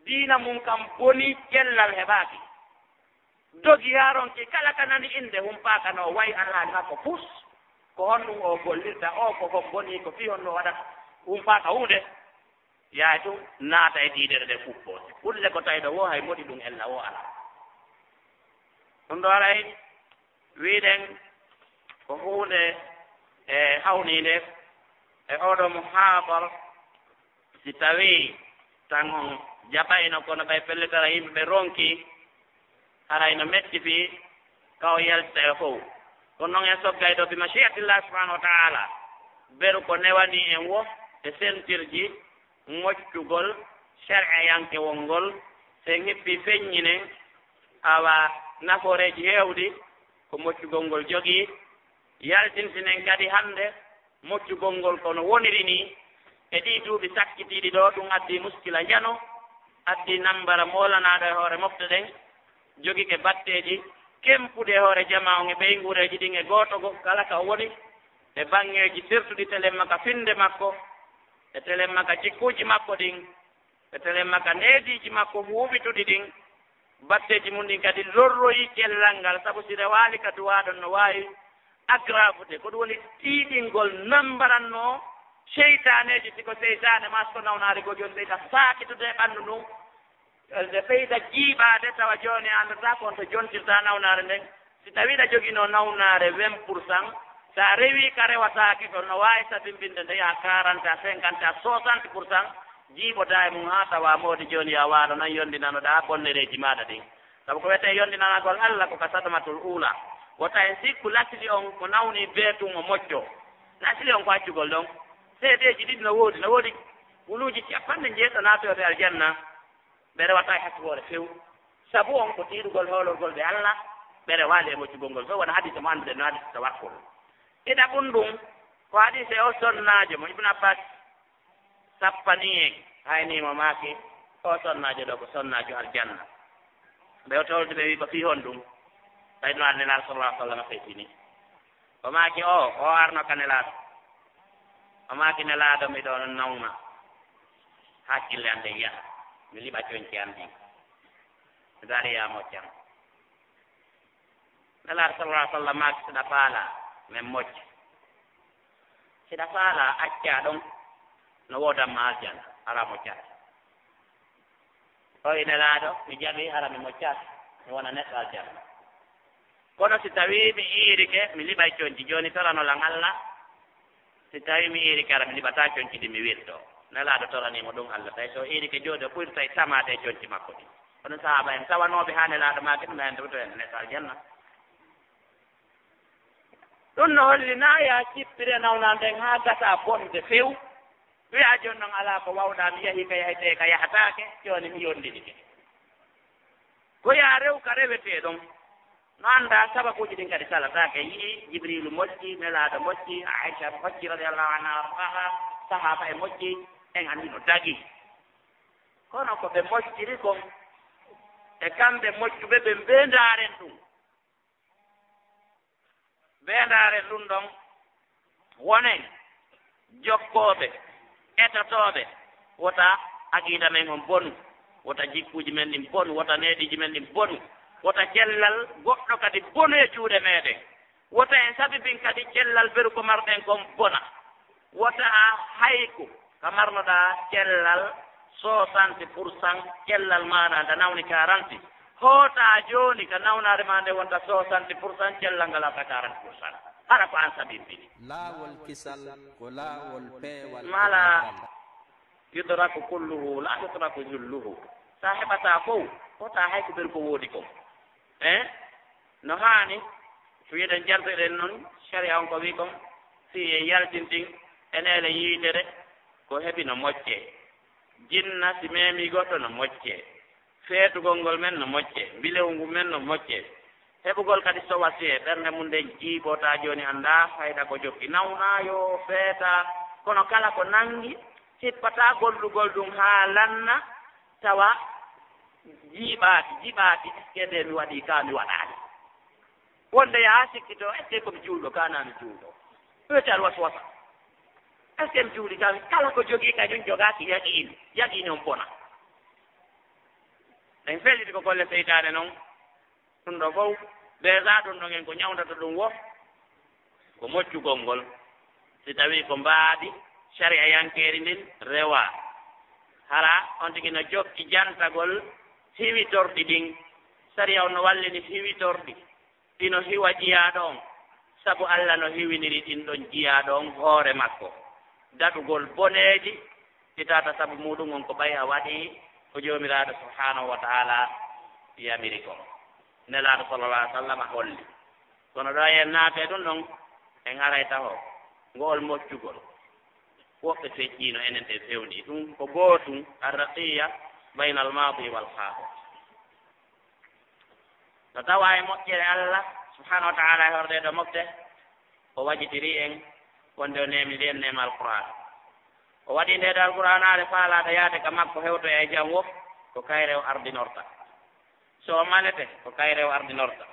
Diina mum kam bonii, cellal heɓaaki. Dogi haa ronki kala ka nani innde, humpaaka no wayi alhaali makko fus. Ko honɗum o gollirta, o ko hon bonii, ko fii honno waɗata, humpaaka huunde. Yaay tun naata e diidere nde fukkoo. Kulle ko tawi ɗo woo hay moɗi ɗum ella woo alaa. Ɗum ɗo aray wi'en ko huunde e hawniinde e oɗo muhaadara. Si tawii tan on jaɓayno, kono ɓay pellitara yimɓe ɓe ronki, haray no metti fii ka o yaltita e fow. Kono non en soggay ɗo bi mashi'atillah subhanahu wa ta'ala. Beru ko newani en wo e sentirji moccugol shar'iyankewol ngol, si en hippii feññinen, awa, nafooreeji heewɗi ko moccugol ngol jogii. Yaltintinen kadi hannde moccugol ngol ko no woniri nii. E ɗii duuɓi sakkitiiɗi ɗoo, ɗum addii muskila njano, addii nambara moolanaaɗo e hoore mofte ɗen, jogike batteeji kempuɗi e hoore jamaa on e ɓeynguureeji ɗin e gooto goo kala ka o woni, e baŋŋeeji sertuɗi telemma ka finnde makko, e telemma ka jikkuuji makko ɗin, e telemma ka neediiji makko huuɓituɗi ɗin. Batteeji mum ɗin kadi lorroyi cellal ngal, sabu si rewaali ka duwaaɗo no waawi aggravude. Ko ɗum woni tiiɗingol nambarannoo seytaaneeji, si ko seytaane maa si ko nawnaare goo, jooni ɓeyda saakitude e ɓanndu ndun. Nde ɓeyda jiiɓaade, tawa jooni a anndataa ko on to jontirta nawnaare nden. Si tawii ɗa joginoo nawnaare vingt pour cent, so a rewii ka rewataake kon, no waawi sabimbinde nde yaha quarante à cinquante à soixante pour cent, jiiɓodaa e mum haa tawa moodi jooni yo a waalo non, yondinanoɗaa bonnereeji maaɗa ɗin. Sabu ko wiyetee yondinanagol Alla ko ka sadamatul uula. Wota en sikku lasli on ko nawni bee tun o moƴƴo. Lasli on ko accugol ɗon. Seedeeji ɗiɗi no woodi, no woodi wuluuji capanɗe njeeɗiɗo naatoyooɓe aljanna. Ɓe rewataa e hakkiloore few. Sabu on ko tiiɗugol hoolorgol ɓe Alla, ɓe rewaali e moƴƴugol ngol few. Wona hadiise mo annduɗen no, hadiise tawakkul. Ɗiɗaɓun ɗun, ko hadiise o sonnaajo mo Ibn Abbas sappani en, hayni mo maaki, O sonnaajo ɗo ko sonnaajo aljanna. Ɓe o tolde ɓe wi ko fii honɗum? Tawi ɗum ar Nelaaɗo sallallahu alaihi wasallam feƴƴini. O maaki o, o arno ka Nelaaɗo. O maaki Nelaaɗo miɗo nawna. Hakkille an ɗen yaha. Mi liɓa conci an ɗin. Mi dari ya moccan. Nelaaɗo sallallahu alaihi wasallam maaki siɗa faala, men mocci. Siɗa faala, accaa ɗon, no woodan ma aljanna, hara moccataa. O wi Nelaaɗo, mi jaɓi, hara mi moccataa, mi wona neɗɗo aljanna. Kono si tawii mi iirike, mi liɓay conci, jooni torano lan Alla, si tawii mi iirike, hara mi liɓataa conci ɗin, mi wirtoo. Nelaaɗo toranii mo ɗum Alla, tawi so o iirike jooni, o ɓurtay tamaade e conci makko ɗin. Kono sahaaba en tawanooɓe haa Nelaaɗo maaki ɗum, ɓe en tawto en neɗɗo aljanna. Ɗum no holli na ya cippire nawnan ɗen haa gasa bonde few. Wi'a jooni non alaa ko wawɗaa, mi yahi ka yahete ka yahataake, jooni mi yondinike. Ko ya rew ka rewetee ɗon. No anndaa sababuuji ɗin kadi salataake. Yi'i Jibriilu mocci, Nelaaɗo mocci, Aisha mocci radiyallahu anha wardaha, sahaaba e mocci, en anndi no dagi. Kono ko ɓe mocciri kon, e kamɓe moccuɓe ɓe mbeendaaren ɗum. Mbeendaaren ɗum ɗon, wonen jokkooɓe, etotooɓe, wota aqiida men on bonu, wota jikkuuji men ɗin bonu, wota neediiji men ɗin bonu, wota cellal goɗɗo kadi bonu e juuɗe meɗen. Wota en sabibin kadi cellal beru ko marɗen kon bona. Wota hayku ka marnoɗaa cellal soixante pour cent, cellal maana nda nawni quarante. Hoota jooni ka nawnaare ma nde wonta soixante pour cent, cellal ngal arta quarante pour cent. Hara ko an sabibini. Laawol kisal ko laawol peewal. Mala yudraku kulluhu, la yudraku julluhu. Sa heɓata fow, hoota hayku beru ko woodi kon. Eh? No haani, so wi'eɗen jantoɗen noon, sharia on ko wi kon, si en yaltintin, en eele yiitere, ko heɓi no moccee. Jinna si meemii goɗɗo no moccee. Feetugol ngol men no moccee. Mbilewu ngun men no moccee. Heɓugol kadi so wasiyee, ɓernde mum nden jiiɓotaa jooni anndaa fayda ko jokki. Nawnaa yo feeta, kono kala ko nanngi, hippataa gollugol ɗum haa lanna, tawa jiiɓaaki, jiiɓaaki, est-ce que nde mi waɗii ka mi waɗaali? Wonde yaa sikkito, est-ce que ko mi juulɗo ka naa mi juulɗo? Ɗum wiyetee alwaswasa. Est-ce que mi juuli ka mi, kala ko jogii kañum jogaaki yaqiin, yaqiin on bona. En felliti ko golle seytaane non. Ɗum ɗo fof, déjà ɗum ɗon en ko ñawndata ɗum wo, ko moccugol ngol. Si tawii ko mbaadi sariyayankeeri ndin rewaa, hara on tigi no jokki jantagol hiwitorɗi ɗin. Sariya on no wallini hiwitorɗi, ɗi no hiwa jiyaaɗo on, sabu Alla no hiwiniri ɗin ɗon jiyaaɗo on hoore makko. Daɗugol boneeji, ɗi tawata sabu muuɗum on ko ɓay a waɗii ko Joomiraaɗo subhaanahu wa ta'ala yamiri kon. Nelaaɗo sallallahu alaihi wasallam holli. Kono ɗo en naatee ɗum ɗon, en aray taho ngo'ol moccugol. Woɓɓe feƴƴiino, enen ɓe fewndii. Ɗum ko gootum, arraqiya bayna al-maadi wal haadir. No tawa e moƴƴere Alla subhaanahu wa ta'ala e horde ɗo mofte, o wajitiri en wonde o neemiri en neema Alqur'aan. O waɗi nde ɗo Alqur'aanaare faalaaɗo yaade ka makko hewtoya e jam wo, ko kayre o ardinorta. So o malete, ko kayre o ardinorta.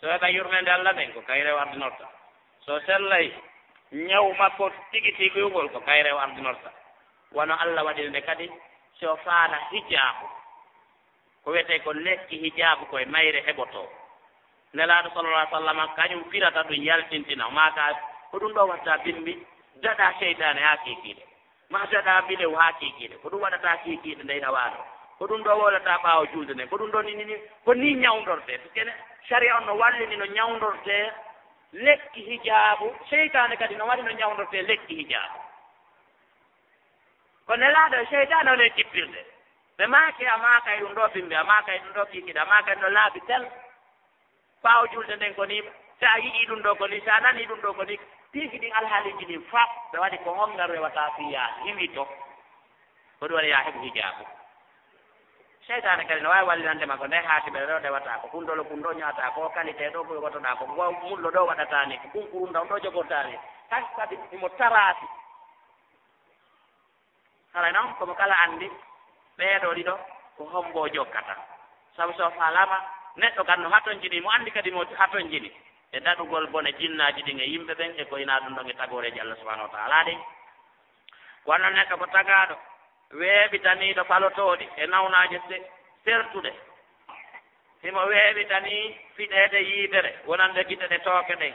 So o heɓa yurmeende Alla nden, ko kayre o ardinorta. So o sellay ñaw makko tigi tigi ngol, ko kayre o ardinorta. Wano Alla waɗiri nde kadi, si o faala hijaabu. Ko wiyetee ko lekki hijaabu ko e mayre heɓotoo. Nelaaɗo sallallahu alaihi wasallam kañum firata ɗum yaltintina. O maaka, ko ɗum ɗo watta bimbi, daɗa seytaane haa kiikiiɗe. Ma daɗa bilew haa kiikiiɗe. Ko ɗum waɗata kiikiiɗe nde ina waalo. Ko ɗum ɗo wowlata ɓaawo julde nde. Ko ɗum ɗo ni, ni, ni, ko ni ñawndorte. Kene, sariya on no wallini no ñawndorte lekki hijaabu. Seytaane kadi no waɗi no ñawndorte lekki hijaabu. Ko Nelaaɗo e seytaane on e jippirde. Ɓe maaki, a maaka e ɗum ɗo bimbi, a maaka e ɗum ɗo kiikiiɗe, a maaka e ɗum ɗo laabi tel. Ɓaawo julde nden ko ni, si a yi'ii ɗum ɗo ko ni, si a nanii ɗum ɗo ko ni, piiji ɗin alhaaliiji ɗin faa, ɓe waɗi ko hongal rewata fii yaa hiwito. Ko ɗum waɗi yaa heɓu hijaabu. Seytaane kadi no waawi wallirande ma ko nde haati ɓe ɗo rewata ko kundolo kun ɗo ñaata ko kalité ɗo ko yogotoɗaa ko ngo mullo ɗo waɗata ni, ko kunkurunda on ɗo jogortaa ni. Kan kadi himo taraasi. Haray non, komo kala anndi, Ɓeeɗo ɗiɗo, ko hombo o jokkata? Sabu so faalaama, neɗɗo kan no hatonjini, mo anndi kadi mo hatonjini e daɗugol bone jinnaaji ɗin e yimɓe ɓen, e ko hinaa ɗum ɗon e tagooreeji Allah subhanahu wa taala ɗin. Kono neɗɗo ko tagaaɗo, weeɓitaniiɗo falotooɗi e nawnaaje se-, sertuɗe. Himo weeɓitanii fiɗeede yiitere wonande gite ɗe tooke ɗen,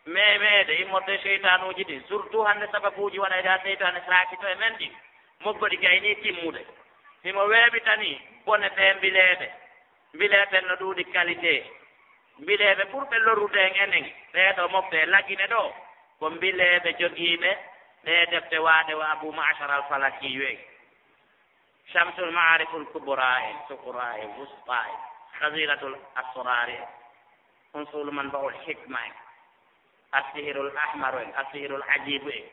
meemeede immorde seytaanuuji ɗin, surtout hannde sababuuji waɗayɗi haa seytaane saakito e men ɗin, moggoɗi gaynii timmude. Himo weeɓitanii bone ɓee mbileede. Mbileeɓe no ɗuuɗi qualité. Mbileeɓe ɓurɓe lorrude en enen, ɓee ɗoo mofte e Lagine ɗoo, ko mbileeɓe jogiiɓe ɗee defte waaɗe wa Abu Ma'shar al-Falaki en. Shamsul Ma'ariful Kubra en, Sughra en, Wusta en, Khazinatul Asrar en, Usul Manba'ul Hikma en, As-Sihirul Ahmar en, As-Sihirul Ajibu en.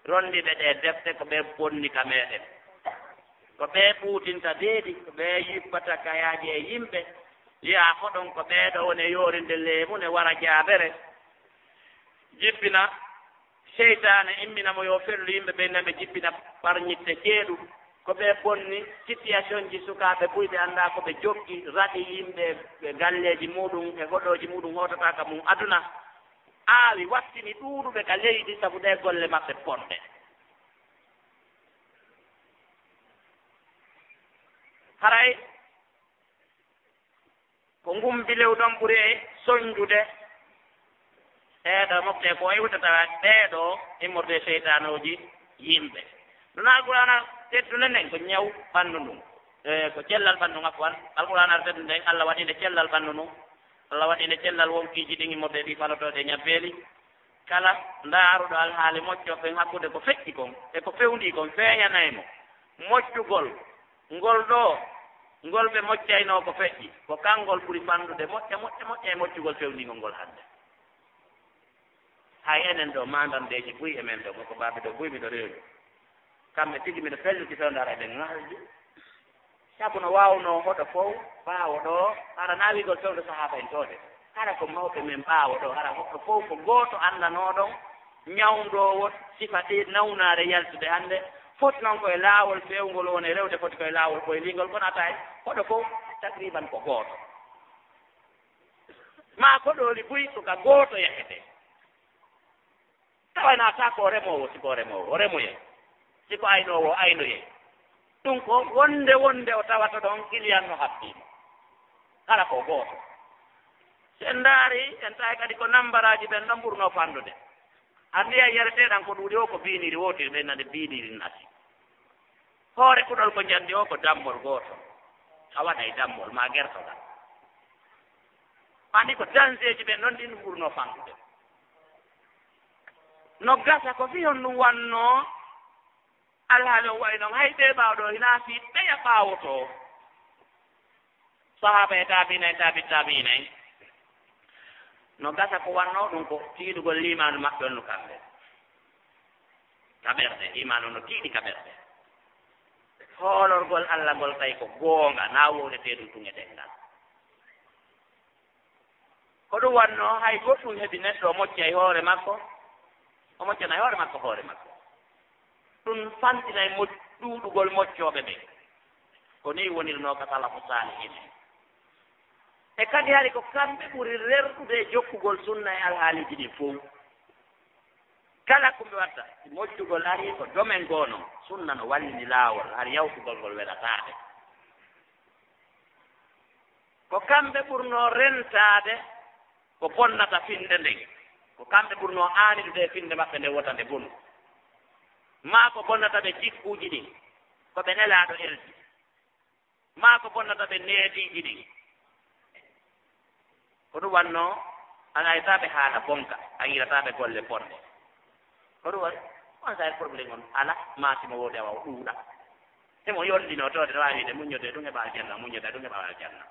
Rondiiɓe ɗee defte ko ɓe bonni ka meɗen. Ko ɓe ɓuutinta deedi, ko ɓe yippata kayaaji e yimɓe. Yi'a ko ɗon ko ɓee ɗoo woni e yoorinde leemu ne wara jaabere. Jippina Seytaane immina mo yo fellu yimɓe ɓen, na ɓe jippina ɓarñitte ceeɗu. Ko ɓe bonni situation ji sukaaɓe buy, ɓe anndaa ko ɓe jokki, raɗi yimɓe e galleeji muuɗum e hoɗooji muuɗum hootata ka mum aduna. Aawi wattini ɗuuɗuɓe ka leydi sabu ɗee golle maɓɓe bonɗe. Haray ko ngumbilew ɗon ɓuri e soñjude. Ɓee ɗoo mofte ko iwtata ɓee ɗoo immorde seytaanooji yimɓe. Ɗum Alqur'aana teddunde nden ko ñaw ɓanndu ndun. E, ko cellal ɓanndu, afwan. Alqur'aana teddunde nden, Allah waɗi nde cellal ɓanndu ndun. Allah waɗi nde cellal wonkiiji ɗin immorde ɗi falotooɗe ñabbeeli. Kala ndaaruɗo alhaali moƴƴo ɓen hakkunde ko feƴƴi kon e ko fewndii kon feeñanay mo. Moƴƴugol ngol ɗoo, ngol ɓe moccaynoo ko feƴƴi, ko kangol ɓuri fanɗude moƴƴa, moƴƴa, moƴƴa e moƴƴugol fewndingol ngol hannde. Hay enen ɗoo, maandandeeji buy e men ɗoo, ko baaɓe ɗoo buy miɗo rewi. Kamɓe tigi miɗo felluti fewndo ara eɓe ŋaldi. Sabu no waawnoo hoɗo fow ɓaawo ɗoo, hara naawigol fewndo sahaaba en too de. Hara ko mawɓe men ɓaawo ɗoo, hara hoɗo fow ko gooto anndanoo ɗon, ñawndoowo sifa ɗi nawnaare yaltude hannde, foti noon ko e laawol feewngol woni rewde, foti ko e laawol ɓoylingol, kono ataay hoɗo fof takriban ko gooto. Maa koɗooli buy ko ka gooto yahete. Tawanaa taa ko remoowo, si ko remoowo, o remoyay. Si ko aynoowo, o aynoyay. Ɗum ko wonde wonde o tawata ɗon kiliyan no habbii. Kala ko gooto. Si en ndaari, en tawi kadi ko nambaraaji ɓen ɗon ɓurnoo fanɗude. Anniya yareteeɗan ko ɗuuɗi o ko biiniri wootiri, ɓen nande biiniri nati. Hoore kuɗol ko njandi o ko dammol gooto. A waɗay dammol maa gertogal. Anndi ko danseeji ɓen ɗon ɗin ɓurnoo fanɗude. No gasa ko fii honɗum wannoo alhaali on wayi non, hay ɓee ɓaawo ɗoo hinaa fii ɓeya ɓaawoto. Sahaaba e taabiina e taabi taabiina en. No gasa ko wannoo ɗum ko tiiɗugol liimaanu maɓɓe on no kamɓe. Ka ɓerɗe, liimaanu no tiiɗi ka ɓerɗe. Hoolorgol Alla ngol tawi ko goonga, naa wowletee ɗum tun e ɗenngal. Ko ɗum wannoo hay goɗɗum heɓi neɗɗo o moccay hoore makko, o moccanay hoore makko hoore makko. Ɗum fantinay mo-, ɗuuɗugol moccooɓe ɓen. Ko nii wonirnoo ka salafu saalihiin en. E kadi hari ko kamɓe ɓuri rerɗude e jokkugol sunna e alhaaliiji ɗin fow. Kala ko ɓe watta, si moƴƴugol arii ko domen goo non, sunna no wallini laawol, hari yawtugol ngol welataade. Ko kamɓe ɓurnoo rentaade ko bonnata finnde nden. Ko kamɓe ɓurnoo aanidude e finnde maɓɓe nden wota nde bonu. Maa ko bonnata ɓe jikkuuji ɗin, ko ɓe Nelaaɗo eldi. Maa ko bonnata ɓe neediiji ɗin. Ko ɗum wannoo, a ŋaytaa ɓe haala bonka, a yiɗataa ɓe golle bonɗe. Ko ɗum waɗi, on saa probléme on alaa, maa si mo woodi awa o ɗuuɗa. Himo yondinoo tawde no waawi wiide muññodee ɗum heɓa aljanna, muññodee ɗum heɓa aljanna.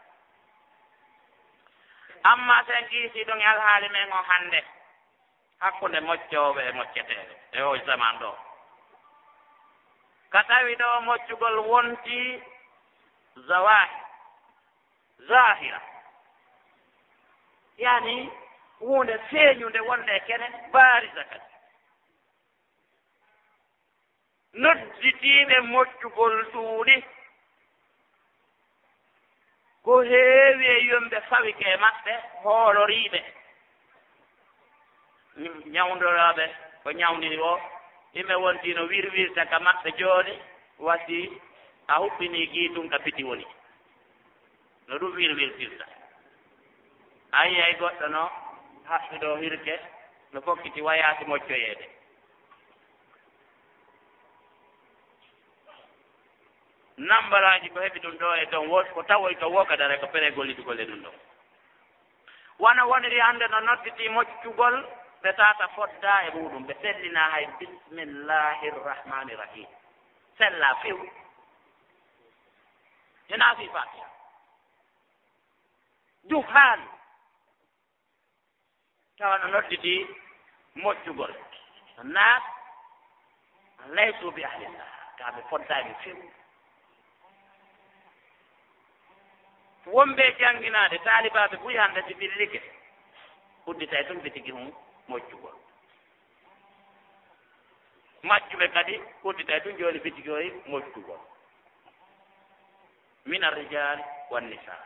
Ammaa so en kiisii ɗum e alhaali men o hannde, hakkunde moccooɓe e mocceteeɓe e oo zaman ɗoo. Ka tawi ɗoo moccugol wontii zawahir, zahira. Yaani huunde feeñunde wonde e kene, baariza kadi. Nodditiiɓe moccugol ɗuuɗi. Ko heewi e yumɓe fawike e maɓɓe, hooloriiɓe, ñawndorooɓe ko ñawndiri o, ime wonti no wirwirta ka maɓɓe jooni, wasi a huɓɓinii gii tun ka piti woni. No ɗum wirwirtirta. A yiyay goɗɗo no haɓɓi ɗo hirke, no fokkiti wayaasi moccoyeede. Nambaraaji ko heɓi ɗum ɗo e ton, wo-, ko tawoy to wo ka dara ko pere gollitugol e ɗum ɗon. Wano woniri hannde no nodditi moccugol, ɓe tata fodda e muɗum, ɓe sellina hay bismillahi rrahmani rrahim. Sella few. Hina fi fatiha. Duhan. Tawa no nodditi moƴƴugol. Naat, laysu bi ahlillah, ka ɓe foddaani few. Wonɓe jannginaade, taalibaaɓe buy hannde si ɓillike, udditay ɗum bitigi hum moƴƴugol. Majjuɓe kadi, udditay ɗum jooni bitigi oy moƴƴugol. Min arrijal wan nisa.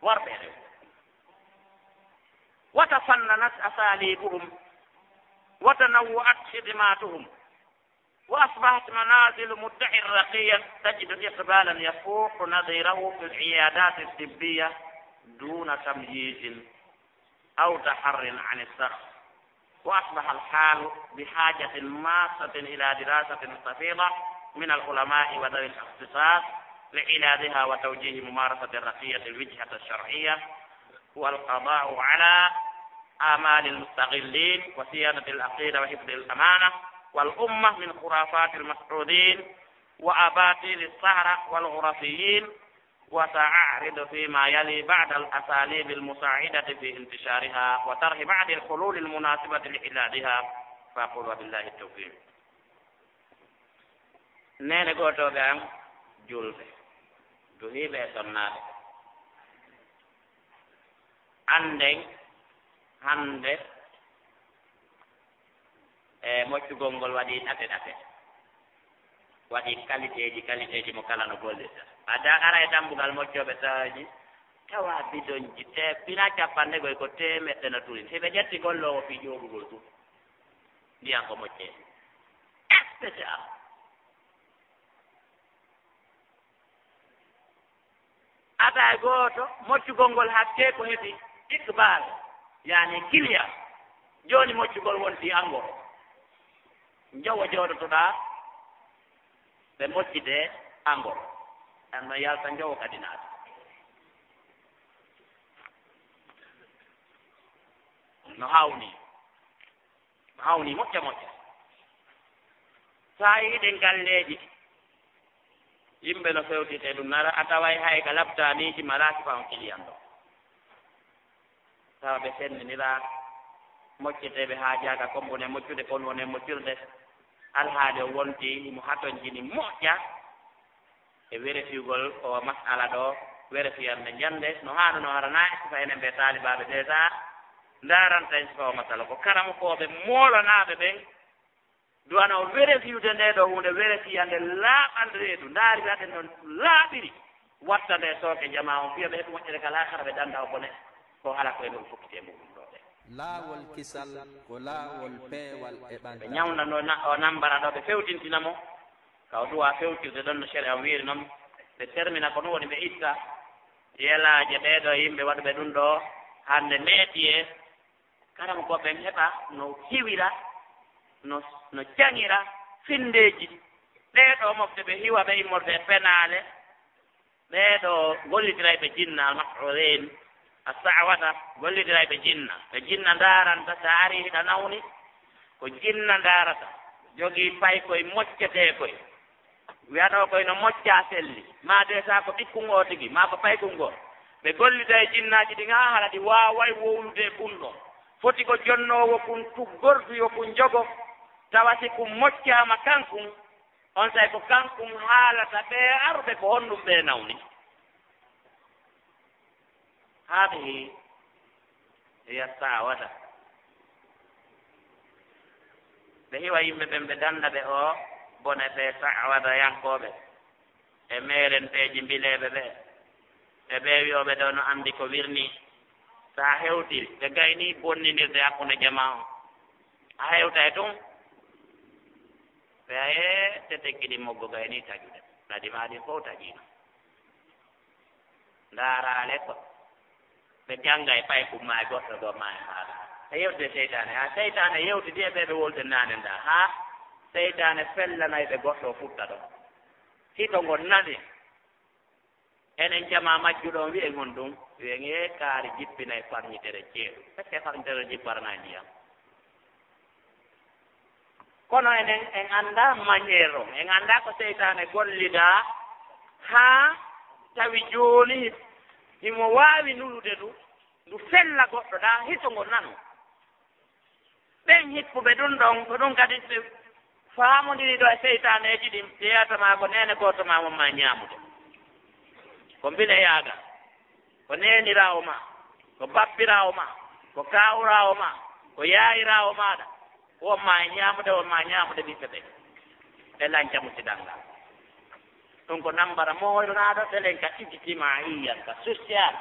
Worɓe e rewɓe. وتفننت أساليبهم وتنوعت خدماتهم، وأصبحت منازل مدعي الرقية تجد إقبالا يفوق نظيره في العيادات الطبية دون تمييز أو تحر عن الشخص، وأصبح الحال بحاجة ماسة إلى دراسة مستفيضة من العلماء وذوي الاختصاص لعلاجها وتوجيه ممارسة الرقية الوجهة الشرعية، والقضاء على آمال المستغلين، وصيانة العقيدة وحفظ الأمانة والأمة من خرافات المسعودين وأباطيل السحرة والخرافيين. وسأعرض فيما يلي بعض الأساليب المساعدة في انتشارها وطرح بعض الحلول المناسبة لعلاجها، فأقول وبالله التوفيق. Neene gootooɓe am juulɓe, duhiiɓe e sonnaaɓe, annden hannde e moƴƴugol ngol waɗii ɗate ɗate, waɗii qualitéeji qualitéeji mo kala no gollirta. A da-, ara e dammbugal moƴƴooɓe tawaaji, tawa bidonji te-, pinaa cappanɗe goy ko teemeɗɗe no turin. Hiɓe ƴetti golloowo fii ƴooɓugol tun. Ndiyan ko moƴƴee. Spécial. Ata e gooto, moƴƴugol ngol hakkee ko heɓi iqbal, yaani client. Jooni moƴƴugol wonti angoro. Njowo jooɗotoɗaa, ɓe moƴƴitee angoro. Ɗan no yalta njowo kadi naata. No hawni. Hawni moƴƴa moƴƴa. So a yiɗi ɗen galleeji, yimɓe no fewtite ɗum, nara a taway hay ka laptaaniiji malaaki fa on kiliyan ɗo. Tawa ɓe senniniraa moƴƴeteeɓe haajaaka kombune moƴƴude, kon wone moƴƴirde. Alhaali o wonti himo hatonjini moƴƴa. E werefiyugol o mas'ala ɗo, werefiyande njannde, no haanuno hara na e sifa enen ɓe taalibaaɓe ɓe ta ndaaranta en sifa o masala. Ko karamokooɓe moolanaaɓe ɓen duwana o werefiyude nde ɗo huunde werefiyande laaɓande reedu. Ndaari aɗen ɗon laaɓiri watta nde sooke jamaa on, fiya ɓe heɓi moƴƴere ka laakara ɓe dannda o bone. Ko hala ko e ɗum fokkiti e muɗum ɗo ɓe. Laawol kisal ko laawol peewal e ɓantal. Ɓe ñawnda no na-, o nambara ɗo, ɓe fewtintina mo. Ka o duwa fewtirde ɗon no shari'a wiiri non, ɓe termina ko no woni ɓe itta yelaaje ɓee ɗo yimɓe waɗuɓe ɗum ɗo hannde métier. Karamokooɓe ɓen heɓa no hiwira, no, no jaŋira finndeeji. Ɓee ɗo mofte ɓe hiwa ɓe immorde e penaale. Ɓee ɗo gollidirayɓe jinna, al-mas'urin, as-sa'wata, gollidirayɓe jinna. Ɓe jinna ndaaranta, so a arii hiɗa nawni, ko jinna ndaarata. Jogii paykoy moƴƴetee koy. Wiyanoo koy no moƴƴaa selli. Maa dee saa ko ɓikkun oo tigi, maa ko paykun goo. Ɓe gollida e jinnaaji ɗin haa hara ɗi waaway wowlude kun ɗoo. Foti ko jonnoowo kun tuggordu yo kun jogo. Tawa si kun moƴƴaama kankun, onsay ko kankun haalata ɓee aruɓe ko honɗum ɓee nawni. Haadihi hiya saawata. Ɓe hiwa yimɓe ɓen, ɓe dannda ɓe oo bone ɓee saawatayankooɓe e meerenteeji mbileeɓe ɓee. Ɓe ɓe wiyooɓe ɗo no anndi ko wirnii. So a hewtiri, ɓe gaynii bonninirde hakkunde jamaa on. A hewtay tun. Ɓe a yee, te tekkidi moggo gaynii taƴude. Ɗaɗi maa ɗin fow taƴiino. Ndaaraale ko ɓe janngay fay kumma e goɗɗo goo maa e haala. E yewtude seytaane, haa seytaane yewtidi e ɓe ɓe wolde naane ndaa. Haa seytaane fellanay ɓe goɗɗo o fuɗɗa ɗon. Hito ngon nani. Enen jamaa majjuɗo on wi'en honɗum? Wi'en e kaari jippinay farñitere ceeɗu. Fekke farñitere jipparana ndiyam. Kono enen en anndaa manière on. En anndaa ko seytaane gollidaa haa tawi jooni himo waawi nulude ndu, ndu fella goɗɗo ɗaa hito ngo nano. Ɓen hippuɓe ɗum ɗon, ko ɗum kadi ɓe faamondiri ɗo e seytaaneeji ɗin, ɓe yiyata ma ko neene gooto ma won ma ñaamude. Ko mbileyaagal, ko neeniraawo ma, ko bappiraawo ma, ko kaawuraawo ma, ko yaayiraawo maaɗa, won ma e ñaamude, won ma e ñaamude ɓiɓɓe ɓen. Ɓe lanca musidal ngal. Ɗum ko nambara mooyrunaaɗo, ɓelen ka ijtimaiyan, ka social.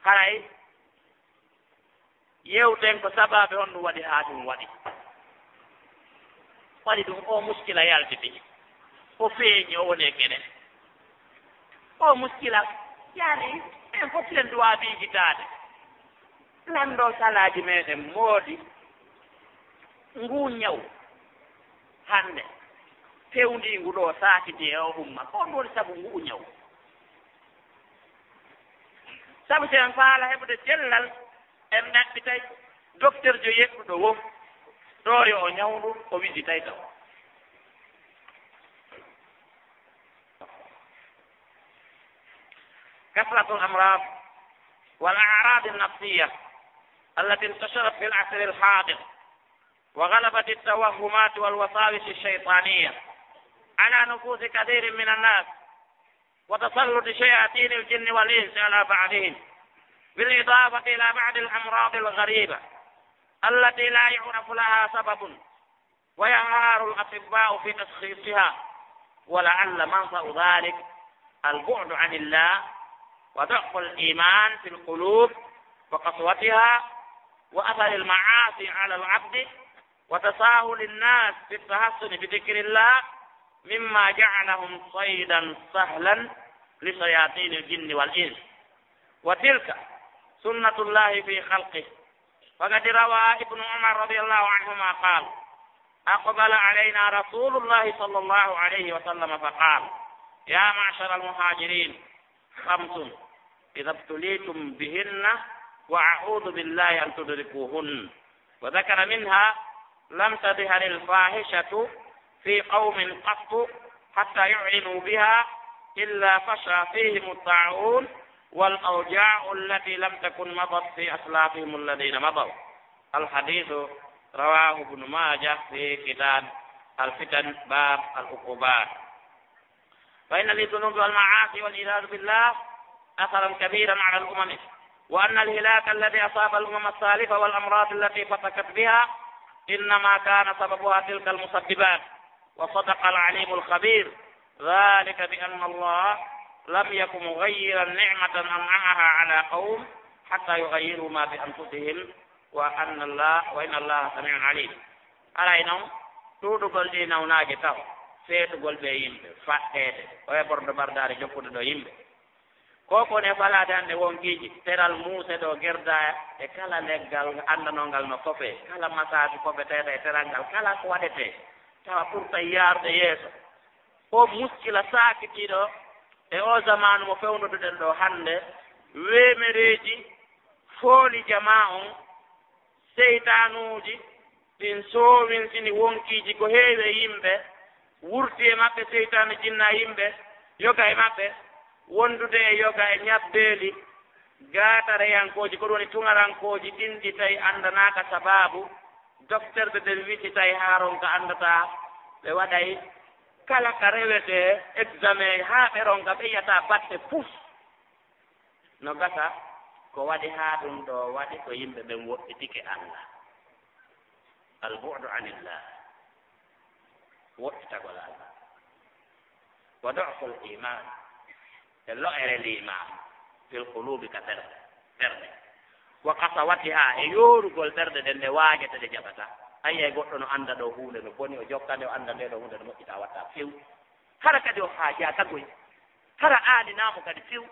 Haray Yewten ko sabaabe honɗum waɗi haa ɗum waɗi. Waɗi ɗum o muskila yaltiti. O feeñi, o woni e kene. O muskila, yaani, en fof en duwaa miijitaade. Lanndoo salaaji meeɗen moodi nguu ñaw hannde fewndiingu ɗo saakiti e o umma. Ko honɗum woni sabu nguu ñaw? Sabu si en faala heɓude cellal, en ɗaɓɓitay doktorjo yeɗɗuɗo woo, ɗo yo o ñawndu, o wiɗitay taw. كثرة الأمراض والأعراض النفسية التي انتشرت في العصر الحاضر وغلبت التوهمات والوساوس الشيطانية على نفوس كثير من الناس وتسلط شياطين الجن والإنس على بعضهم، بالإضافة إلى بعض الأمراض الغريبة التي لا يعرف لها سبب، وينهار الأطباء في تشخيصها، ولعل منبع ذلك البعد عن الله، وضعف الإيمان في القلوب، وقسوتها، وأثر المعاصي على العبد، وتساهل الناس في التحصن بذكر الله مما جعلهم صيدا سهلا لشياطين الجن والإنس، وتلك سنة الله في خلقه. فقد روى ابن عمر رضي الله عنهما قال: أقبل علينا رسول الله صلى الله عليه وسلم فقال: يا معشر المهاجرين، خمس إذا ابتليتم بهن وأعوذ بالله أن تدركوهن، وذكر منها: لم تظهر الفاحشة في قوم قط حتى يعلنوا بها إلا فشى فيهم الطاعون والأوجاع التي لم تكن مضت في أسلافهم الذين مضوا. الحديث رواه ابن ماجه في كتاب الفتن باب العقوبات. فإن للذنوب والمعاصي والعياذ بالله أثرا كبيرا على الأمم، وأن الهلاك الذي أصاب الأمم السالفة والأمراض التي فتكت بها إنما كان سببها تلك المسببات. وصدق العليم الخبير، ذلك بأن الله لم يك مغيرا نعمة أنعمها على قوم حتى يغيروا ما بأنفسهم، وأن الله، وإن الله سميع عليم. Haray non, ɗuuɗugol ɗii nawnaaje taw, feetugol ɓe yimɓe, faɗɗeede, o heɓorɗo bardaare jokkude ɗo yimɓe. Ko ko ne falaade hannde wonkiiji, teral muuse ɗo gerda e kala leggal anndanongal no fofee, kala masaasi fofeteeɗo e teral ngal, kala ko waɗetee, tawa ɓurta yaarde yeeso. O muskila saakitiiɗo e o zamaanu mo fewnuduɗen ɗo hannde, weemereeji fooli jamaa on, seytaanuuji, ɗin soowinsini wonkiiji ko heewi e yimɓe, wurti e maɓɓe seytaane jinna e yimɓe, yoga e maɓɓe, wondude e yoga e ñabbeeli, gaatareyankooji, ko ɗum woni tuŋarankooji, ɗin ɗi tawi anndanaaka sabaabu, dokterɓe ɓen wiɗi tawi haa ronka anndataa, ɓe waɗay kala ka rewetee examen haa ɓe ronka, ɓe yi'ataa batte pus. No gasa ko waɗi haa ɗum ɗo waɗi ko yimɓe ɓen woɗɗitike Allah. Al-bu'du anillah. Woɗɗitagol Allah. Wa du'ful iman. e lo'ere liimaam, fil quluubi, ka ɓerɗe, ɓerɗe. Wa qasawatiha, e yoorugol ɓerɗe ɗen, ɗe waajata, ɗe jaɓata. A yi'ay goɗɗo no annda ɗoo huunde no boni, o jokka nde, o annda nde ɗoo huunde no moƴƴi, tawa watta few. Hara kadi o haajaaka goy. Hara aaninaamo kadi few.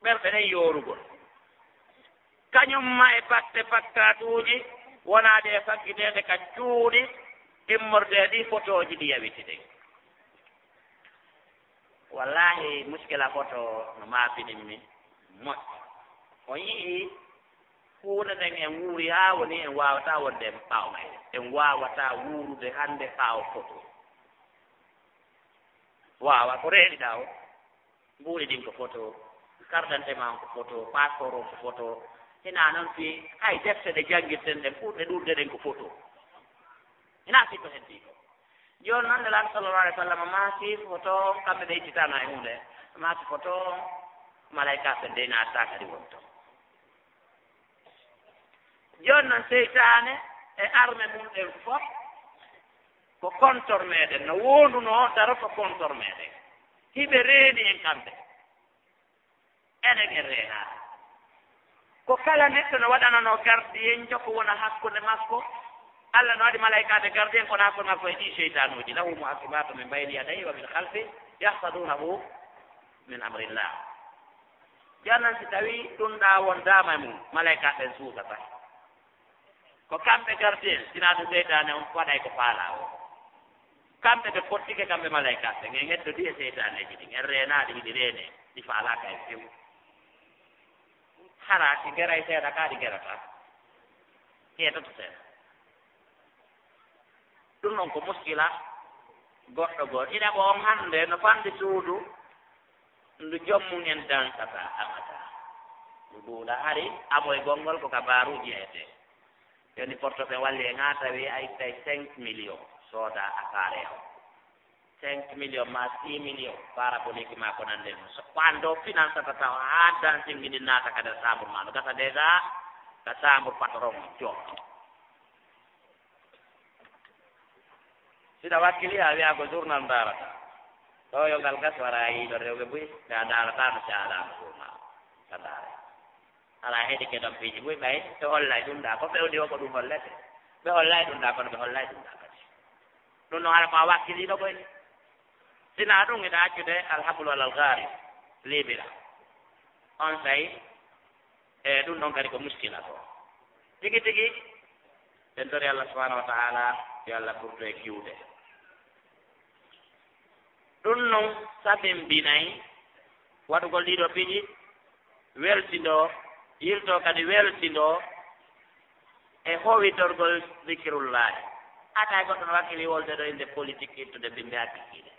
Ɓerɗe ɗen yoorugol. Kañum ma e patte pakkatuuji, wonaa ɗe faggiteede ka cuuɗi immorde ɗi fotooji ɗi yawiti ɗen. Wallaahi, muskila foto no maafinin mi moƴƴi. On yi'ii huunde nden en wuuri haa woni en waawataa wonde en ɓaawo mayre. En waawataa wuurude hannde ɓaawo foto. Waawa ko reeniɗaa o. Mbuuɗi ɗin ko foto, carte d'identité maa on ko foto, passeport on ko foto. Hinaa non fii hay defte ɗe janngirten ɗen ɓurɗe ɗuuɗude ɗen ko foto. Hinaa fii ko heddii ko. Jooni non Nelaaɗo sallallahu alayhi wa sallam maaki foto on, kamɓe ɓe ittitaano e huunde. Maaki foto on, malaykaaɓe ɓen dey naatataa kadi won ton. Jooni non seytaane e arme mum ɗen fof ko kontor meɗen, no woondunoo daro ko kontor meɗen. Hiɓe reeni en kamɓe. Enen en reenaaka. Ko kala neɗɗo no waɗananoo gardiyenjo ko wona hakkunde makko, Alla no waɗi malaykaaɓe gardiyen kono hakkunde makko e ɗii seytaanuuji. Lahu mu'aqibaatu min bayni yadayhi wa min khalfihi yahfaduunahu min amrillah. Jooni non si tawii ɗun ɗaa wondaama e mum, malaykaaɓe ɓen suusata. Ko kamɓe gardiyen, sinaa ɗun seytaane on waɗay ko faalaa o. Kamɓe ɓe fottike, kamɓe malaykaaɓe ɓen, en heddodii e seytaaneeji ɗin, en reenaa ɗi, hiɗi reenee, ɗi faalaaka e few. Hara ɗi geray seeɗa ka, ɗi gerataa. Heetoto seeɗa. Ɗun non ko muskila goɗɗo goo. Ina ko on hannde no fanɗi suudu ndu joom mum en dansata abada. Ndu duuɗa hari amoygol ngol ko ka baaruuji etee. Yoni porto ɓe walli e ŋaa tawi a ittay cinq millions sooda appareil o. Cinq millions maa six millions parabolique maa ko nande ɗum. So ko an ɗoo finansata tawa haa dancing ɗin naata ka nder chambre maa. No gasa déjà ka chambre patron o joom. Siɗa wakkili a wi'a ko journal ndaarata. Ɗoo yo ngal gas wara a yiɗo rewɓe buy, ɓe a ndaarata no caalaano journal. Ka ndaara. Alaa heɗike ɗon piiji buy ɓay, ɓe hollay ɗum ɗaa ko ɓe woni o ko ɗum hollete. Ɓe hollay ɗum ɗaa kono ɓe hollay ɗum ɗaa kadi. Ɗum no hara ko a wakkiliiɗo koy. Sinaa ɗum ina accude alhablu alal gaari, liibira. On say, e ɗum ɗon kadi ko muskila ko. Tigi tigi, en tori Allah subhanahu wa ta'ala, yo Allah ɓurto e kiwde. Ɗum non sabimbinay waɗugol ɗiɗo piiji, weltindoo, yiltoo kadi weltindoo e howitorgol zikirullaahi. Hara hay goɗɗo no wakkili wolde ɗo innde politik ittude bimbi hakikiiɗe.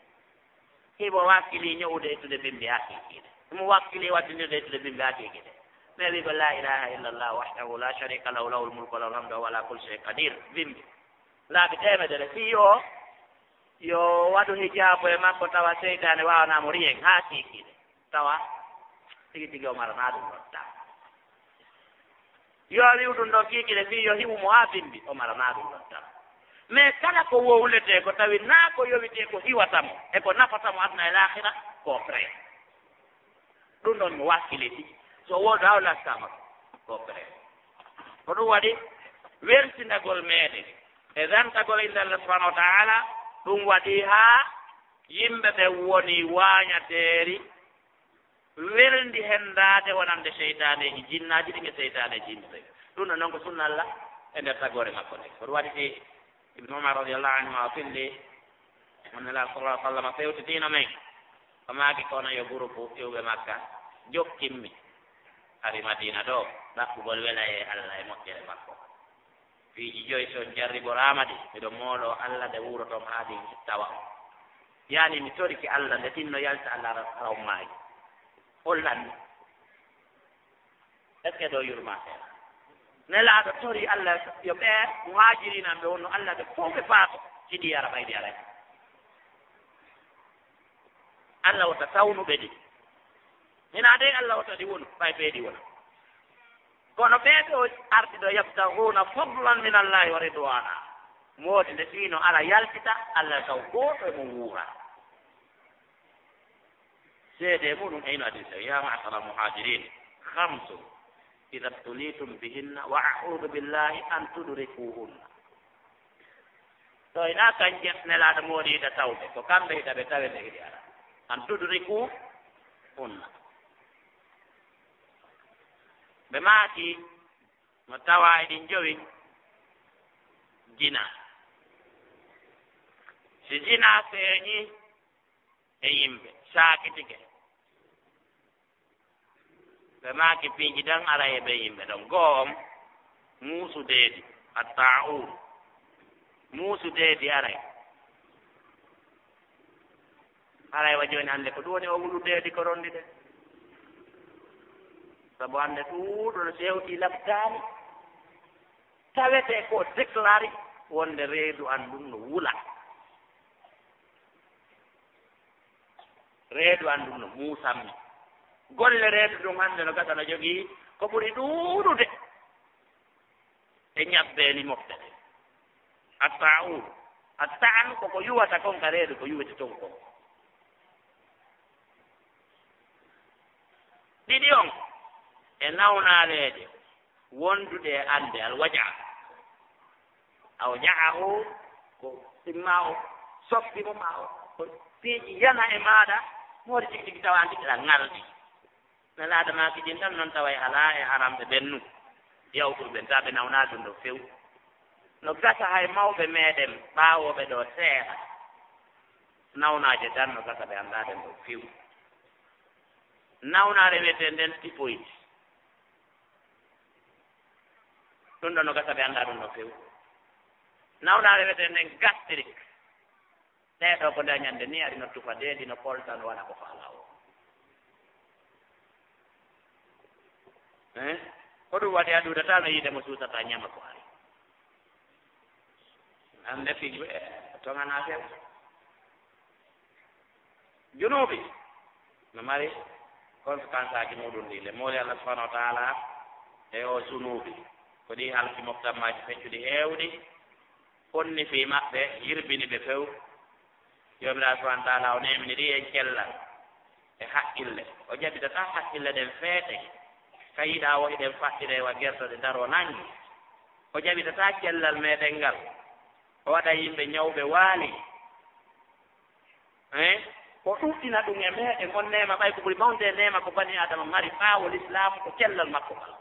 Himo wakkili ño'ude ittude bimbi hakikiiɗe. Himo wakkili waddindirde ittude bimbi hakikiiɗe. Mais wi'ugol laa ilaaha illallah wahdahu laa sharika lahu, lahul mulku wa lahul hamdu wa huwa alaa kulli shay'in qadiir, bimbi laabi teemedere. Fii o yo waɗu hijaabu e makko tawa seytaane waawanaa mo riyen haa kiikiiɗe. Tawa tigi tigi o maranaa ɗum ɗon tan. Yo a wi'u ɗum ɗon kiikiiɗe fii yo hi'u mo haa bimbi, o maranaa ɗum ɗon tan. Mais kala ko wowletee ko tawi naa ko yowitee ko hiwata mo, e ko nafata mo aduna e laakhira, ko prêt. Ɗum ɗon mo wakkiliti. So woodo haw lastaama ko prêt. Ko ɗum waɗi weltindagol meɗen e rentagol innde Allah subhanahu wa ta'ala, ɗum waɗi haa yimɓe ɓe woni waañateeri welndi henndaade wonande seytaaneeji jinnaaji ɗin e seytaaneeji yimɓe ɓen. Ɗum ɗon non ko sunna Allah e nder tagoore makko nden. Ko ɗum waɗi si Ibnu Umar radiyallahu anhu o filli, on Nelaaɗo sallallahu alaihi wa sallam fewtitiino men. O maaki kono yo gurupu iwɓe Makka jokkin mi. Ari Madiina ɗoo, ɗaɓɓugol welayee Allah e moƴƴere makko. Piiji joy si on jarriboraama ɗi, miɗo mooloo Allah nde wuuroton haa ɗin tawa on. Yaani mi torike Allah nde ɗin no yalta Allah ra-, raw maayi. Hollan mi. Est-ce que ɗoo yurmaa seeɗa? Nelaaɗo torii Allah yo ɓee muhaajiriinaaɓe wonno Allah ɓe fow ɓe paato, si ɗi ara ɓay ɗi aray. Allah wota tawnuɓe ɗi. Hinaa dey Allah wota ɗi wonu, ɓay ɓee ɗi wona. Kono ɓee ɓe o ardi ɗo, yabtaghuna fadlan min Allahi wa ridwana. Moodi nde fii no ara yaltita, Allah taw gooto e mo wuura. Seede muɗum e ino adii tawi, yaa ma'shara muhaajiriin, khamsun idha ibtulitum bihinna wa a'uudu billaahi an tudrikuhunna. To ina kanje Nelaaɗo moodi ida tawɓe, ko kamɓe ida ɓe tawe nde hiɗi ara. An tudrikuhunna. Ɓe maaki, mo tawa eɗin jowi jina. Si jina feeñi e yimɓe, saakitike. Ɓe maaki piiji ɗan ara e ɓe yimɓe ɗon. Goo on, muusu deedi, attaa'un. Muusu deedi aray. Haray wa jooni hannde ko ɗum woni o wulu deedi ko ronndi de. Sabu hannde ɗuuɗo no sewti labtaani. Tawete ko déclaré wonde reedu an ndun no wula. Reedu an ndun no muusammi. Golle reedu ndun hannde no gasa no jogii ko ɓuri ɗuuɗude e ñabbeeli mofte ɗen. Attaa'un. Atta'an ko ko yuwata kon ka reedu, ko yuwete ton kon. Ɗiɗi on e nawnaaleeje wonduɗe e annde alwaja. Aw ja'ahu, ko imma o soppi mo, ma o ko piiji yana e maaɗa, moodi tigi tigi tawa anndi ɗa ngalɗi. Nelaaɗo maaki ɗin ɗon non taway alaa e haramɓe ɓen nu yawtuɓe ɓen, ta ɓe nawna ɗum ɗo few. No gasa hay mawɓe meɗen ɓaawooɓe ɗo seeɗa, nawnaaje tan no gasa ɓe anndaa ɗen ɗo few. Nawnaare wiyetee nden typhoïde, ɗum ɗo no gasa ɓe anndaa ɗum ɗo few. Nawnaare wiyetee nden gastrique, ɗee ɗoo ko nde ñande ni ari no tufa deedi, no polta, no waɗa ko faalaa o. Eh? Ko ɗum waɗi a ɗuuɗata no yiide mo suusata ñama ko ari. An ndefi, eh, toŋanaa few. Junuubi no mari conséquence aji muɗum ɗi. Le mooli Allah subhanahu wa ta'ala e o junuubi. Ko ɗi halki moftammaaji feccuɗi heewɗi. Fonni fii maɓɓe, yirbini ɓe few. Joomiraaɗo subhaanahu wa ta'aalaa o neeminiri en cellal e haqqille. O jaɓitataa haqqille ɗen feete, ka yiɗaa wo hiɗen faɗɗiree wa gertoɗe daroo naange. O jaɓitataa cellal meɗen ngal. O waɗa yimɓe ñawɓe waali. Eh? O ɗuɗɗina ɗum e meɗen on neema, ɓay ko ɓuri mawnude e neema ko bani Aadama mari ɓaawo Lislaam, ko cellal makko ngal.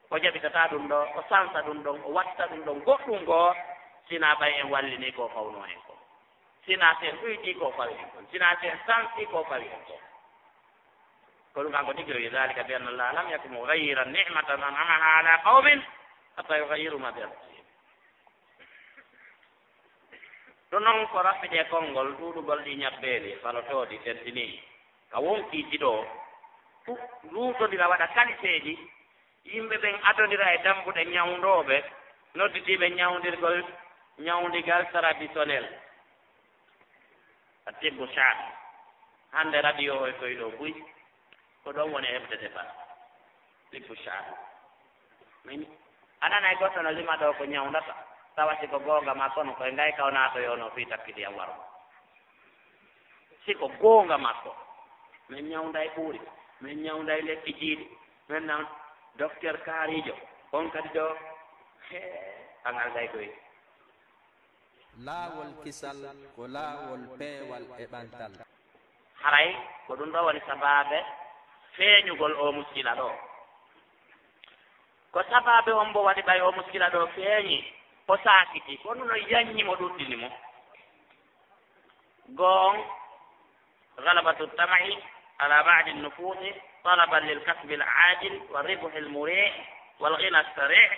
O jaɓitataa ɗum ɗo, o sansa ɗum ɗon, o watta ɗum ɗon goɗɗum goo, sinaa ɓay en wallini ko fawno en ko. Sinaa si en ɗuytii ko fawi en kon. Sinaa si en sansi ko fawi en kon. Ko ɗum kanko tigi o wi'i, ذلك بأن الله لم يك مغيرا نعمة أنعمها على قوم حتى يغيروا ما بأنفسهم. Ɗum noon ko raɓɓiɗe konngol ɗuuɗugol ɗi ñabbeeli falotooɗi tentinii ka wonkii jiɗo tu luutondira waɗa kaliseeji. Yimɓe ɓen adondira e dambuɗe ñawndooɓe, nodditiiɓe ñawndirgol, ñawndigal traditionnel. A tibbu shaari. Hannde radio o e koy ɗo buy, ko ɗon woni heɓde débat. Tibbu shaari. Min, a nanay goɗɗo no lima ɗo ko ñawndata, tawa si ko goonga maa kono koye ngay kaw naatoyono fii takkidi am waro. Si ko goonga makko, min ñawnday ɓuuri, min ñawnday lekki jiiɗi, min nan docteur kaariijo, on kadi ɗo, hee, an alday koy. Laawol kisal ko laawol peewal e ɓantal. Haray ko ɗum ɗo woni sabaabe feeñugol o muskila ɗo. Ko sabaabe on mbo waɗi ɓay o muskila ɗo feeñi, o saakiti, ko ɗum no yanñi mo, ɗuɗɗini mo. Goo on, غلبة الطمع على بعض النفوس طلبا للكسب العاجل والربح المريح والغنى السريع،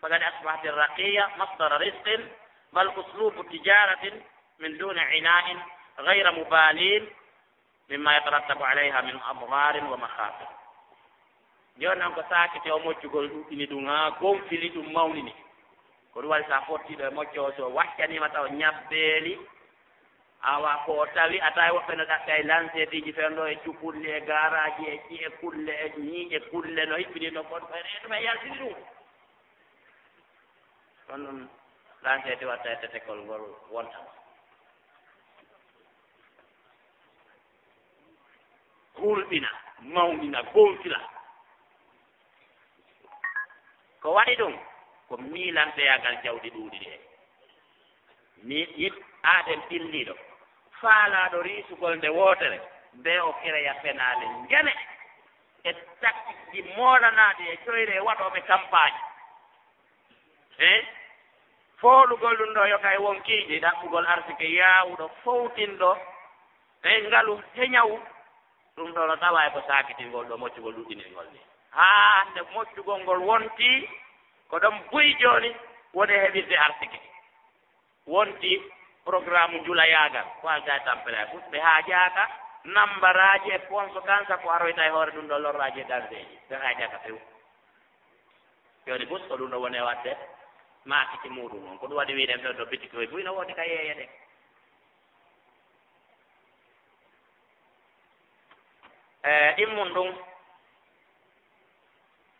فقد أصبحت الرقية مصدر رزق، بل أسلوب تجارة من دون عناء غير مبالين، مما يترتب عليها من أضرار ومخاطر. Jooni noon ko saakiti o moccugol ɗuɗɗini ɗum haa gonfili ɗum mawnini. Ko ɗum waɗi so a fottiiɗo e mocco o, so waccaniima taw ñabbeeli, awa ko o tawi, a tawi woɓɓe no ɗaɓɓi ay lanseetiiji fewndo e cukulli e gaaraaji e ƴi'e kulle e ñiiƴe kulle no hiɓɓini ɗo, kono ɓay reedu ɓe yaltini ɗum. Kono ɗum lanseeti watta e tetekol ngol wonta. hulɓina, mawnina, gontira. Ko waɗi ɗum ko miilanteyaagal jawdi ɗuuɗi ɗe. Mi yiɗ aaden pilliiɗo, faalaaɗo riisugol nde wootere, bee o kereya penaale njane e taktikji moolanaaɗi e coyre e waɗooɓe kampaaji. He foolugol ɗum ɗo yoga e wonkiiji, ɗaɓɓugol arsike yaawuɗo fowtinɗo e ngalu he ñawu. Ɗum ɗo no tawa e ko saakitingol ɗo moccugol ɗuɗɗinirgol ni. Haa hannde moccugol ngol wonti ko ɗon buy jooni woni heɓirde arsike. Wonti programme njulayaagal ko alta e tampere. Ɓe haajaaka nambaraaji e conséquence ko aroyta e hoore ɗum ɗo lorraaji e danseeji. Ɓe haajaaka few. Jooni bus ko ɗum ɗo woni e waɗde maakiti muuɗum on. Ko ɗum waɗi wiiɗen ɓen ɗo bitiki koye buy no woodi ka yeeyete. E ɗimmun ɗum,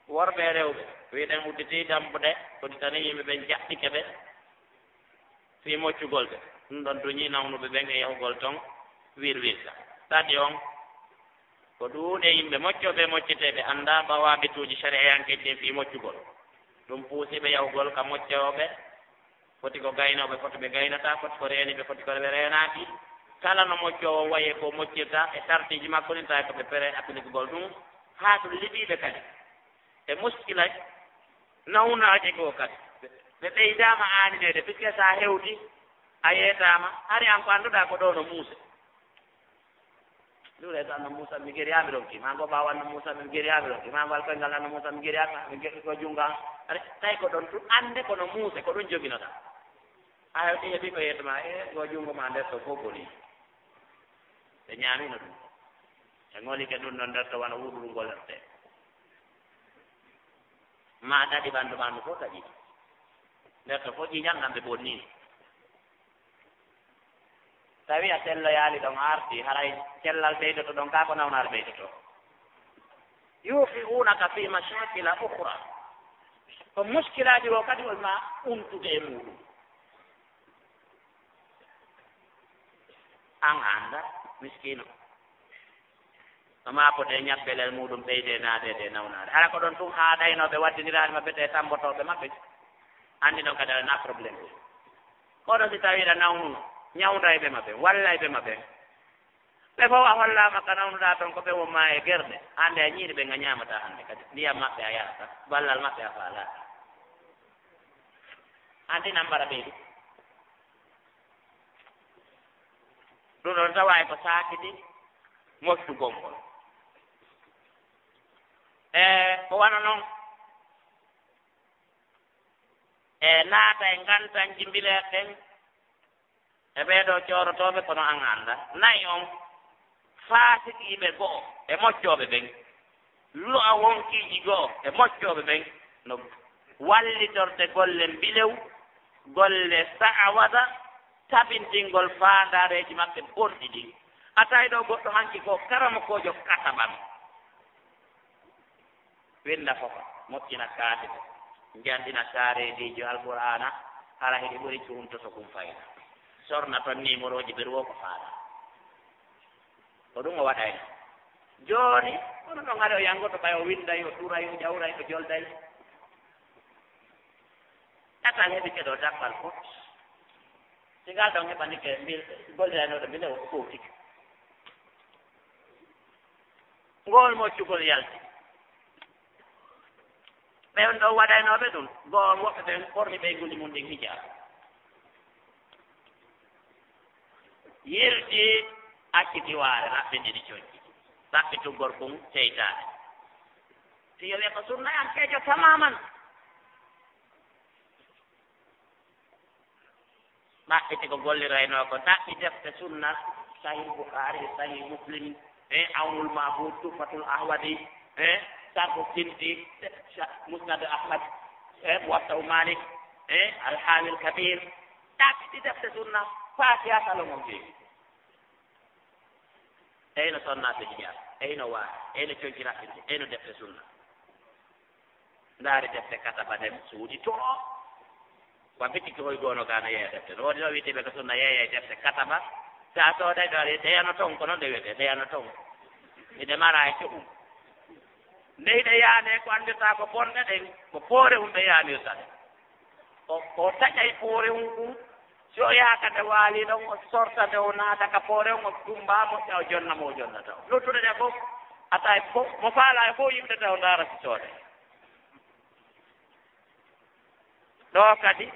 worɓe e rewɓe, wiiɗen udditi dambuɗe, udditani yimɓe ɓen jaɓɓike ɓe fii moccugol ɓe. Ɗum ɗon duñi nawnuɓe ɓen e yahugol ton wirwirta. Tati on, ko ɗuuɗe yimɓe moccooɓe e mocceteeɓe anndaa bawaabituuji sariyayankeeji ɗin fii moccugol. Ɗum puusi ɓe yahugol ka moccooɓe, foti ko gaynooɓe, foti ɓe gaynataa, foti ko reeniiɓe, foti ko ɓe reenaaki. Kala no moccoowo wayi e ko moccirta e sartiiji makko ɗin, tawi ko ɓe pere appiligugol ɗum, haa ɗum liɓiiɓe kadi e muskila nawnaaje goo kadi. Ɓe ɓeydaama aanineede, puisque so a hewti, a yeetaama, hari an ko annduɗaa ko ɗoo no muuse. Ɗum reeto anno Muusa mi geri haa mi ronki. Maa ngo ɓaawo anno Muusa mi geri haa mi ronki. Maa ngal koyngal anno Muusa mi geri haa mi geri ko junngo am. Are, tawi ko ɗon tun annde kono muuse ko ɗum joginoɗaa. A hewti heɓi ko yeeso maa, e ngo junngo maa nder to fof boni. Ɓe ñaamino ɗum. Ɓe ŋolike ɗum ɗon nder to wano wuɗuru ngol erte. Maa daɗi ɓanndu maa ndu fof taƴi. Nder to fof ƴiiñan ɗam ɓe bonni. Tawi a selloyaali ɗon a arti, haray cellal ɓeydoto ɗon kaa ko nawnaare ɓeydoto. Yuuqi'uunaka fii mashaakila ukhraa. Ko muskilaaji wo kadi wol maa untude e muuɗum. An a annda, miskiino. No maa foti e ñabbelel muuɗum ɓeyde naadeede e nawnaare. Hara ko ɗon tun haaɗaynoo ɓe waddiniraali maɓɓe ɓe tammbotooɓe maɓɓe. Anndi ɗon kadi alanaa problème. Kono si tawii hiɗa nawnuno, ñawndayɓe maɓɓe, wallayɓe maɓɓe. Ɓe fof a hollaama ka nawnuɗaa ton ko ɓe won maa e gerɗe. Hannde a ñiiri ɓe nga ñaamataa hannde kadi. Ndiyam maɓɓe a yarata, ballal maɓɓe a faalaaka. Anndi nambara ɓeydu. Ɗum ɗon tawa e ko saakiti moƴƴugol ngol. E ko wano non, e naata e ngantanji mbileeɗen, e ɓee ɗoo coorotooɓe kono an annda. Nayi on, faasiqiiɓe go'o e moƴƴooɓe ɓen. Lu'a wonkiiji go'o e moƴƴooɓe ɓen no wallitorde golle mbilew, golle sa'awata, tabintingol faandaareeji maɓɓe bonɗi ɗin. A tawi ɗoo goɗɗo hanki ko karamokoojo kataban. Winnda fofa, moƴƴina kaate, njanɗina kaareediijo Alqur'aana, hara hiɗi ɓuri cuhunto so kum fayda. Sorna ton niimorooji ɓe ruwo ko faala. Ko ɗum o waɗayno. Jooni, kono ɗon hade o yanngoto ɓay o winnday, o turay, o ƴawray, o jolday. Ɗatal heɓi keɗo dabbal fof. Si ngal ɗon heɓanike mbil-, golliranooɗo mbile o fowtike. Ngool moƴƴugol yalti. Ɓe on ɗon waɗaynooɓe ɗum, goo on woɓɓe ɓen ɓorni ɓeynguuli mum ɗin hijaabu. Yilti acciti waare, raɓɓindini coñci. Raɓɓitugol ɗum seytaane. Si yo wiya ko sunna yankeejo tamaman. Ɗaɓɓiti ko golliraynoo ko, ɗaɓɓi defte sunna, Sahih Bukhari, Sahih Muslim, e Awnul Ma'bud, Tuhfatul Ahwadi, e Sharhu Sindi, Sha-, Musnad Ahmad, e Muwatta'u Malik, e Al-Hawil Kabir. Ɗaɓɓiti defte sunna, Fatiha salon on jeeyi. Eyno sonnaaɓe hijab, eyno waare, eyno coñci raɓɓinde, eyno defte sunna. Ndaari defte kataba nden suuɗi to. Wa bitiki hoy goono ka no yeeya defte. No woodi ɗo wi'eteeɓe ko sunna yeeya e defte kataba. Sa sooday ɗo ari, deyano ton, ko non ɗe wi'etee, deyano ton. Miɗe mara e coɓu. Nde hiɗe yaane ko anndirtaa ko bonɗe ɗen, ko poore hun ɓe yaanirta ɗe. O, o taƴay poore hun kun, si o yaaka nde waali ɗon, o sorta nde, o naata ka poore on, o tumba moƴƴa, o jonna mo o jonnata o. Luttuɗe ɗe fof, a tawi fof, mo faalaa e fof yiɓde taw ndaara si soodee. Ɗoo kadi,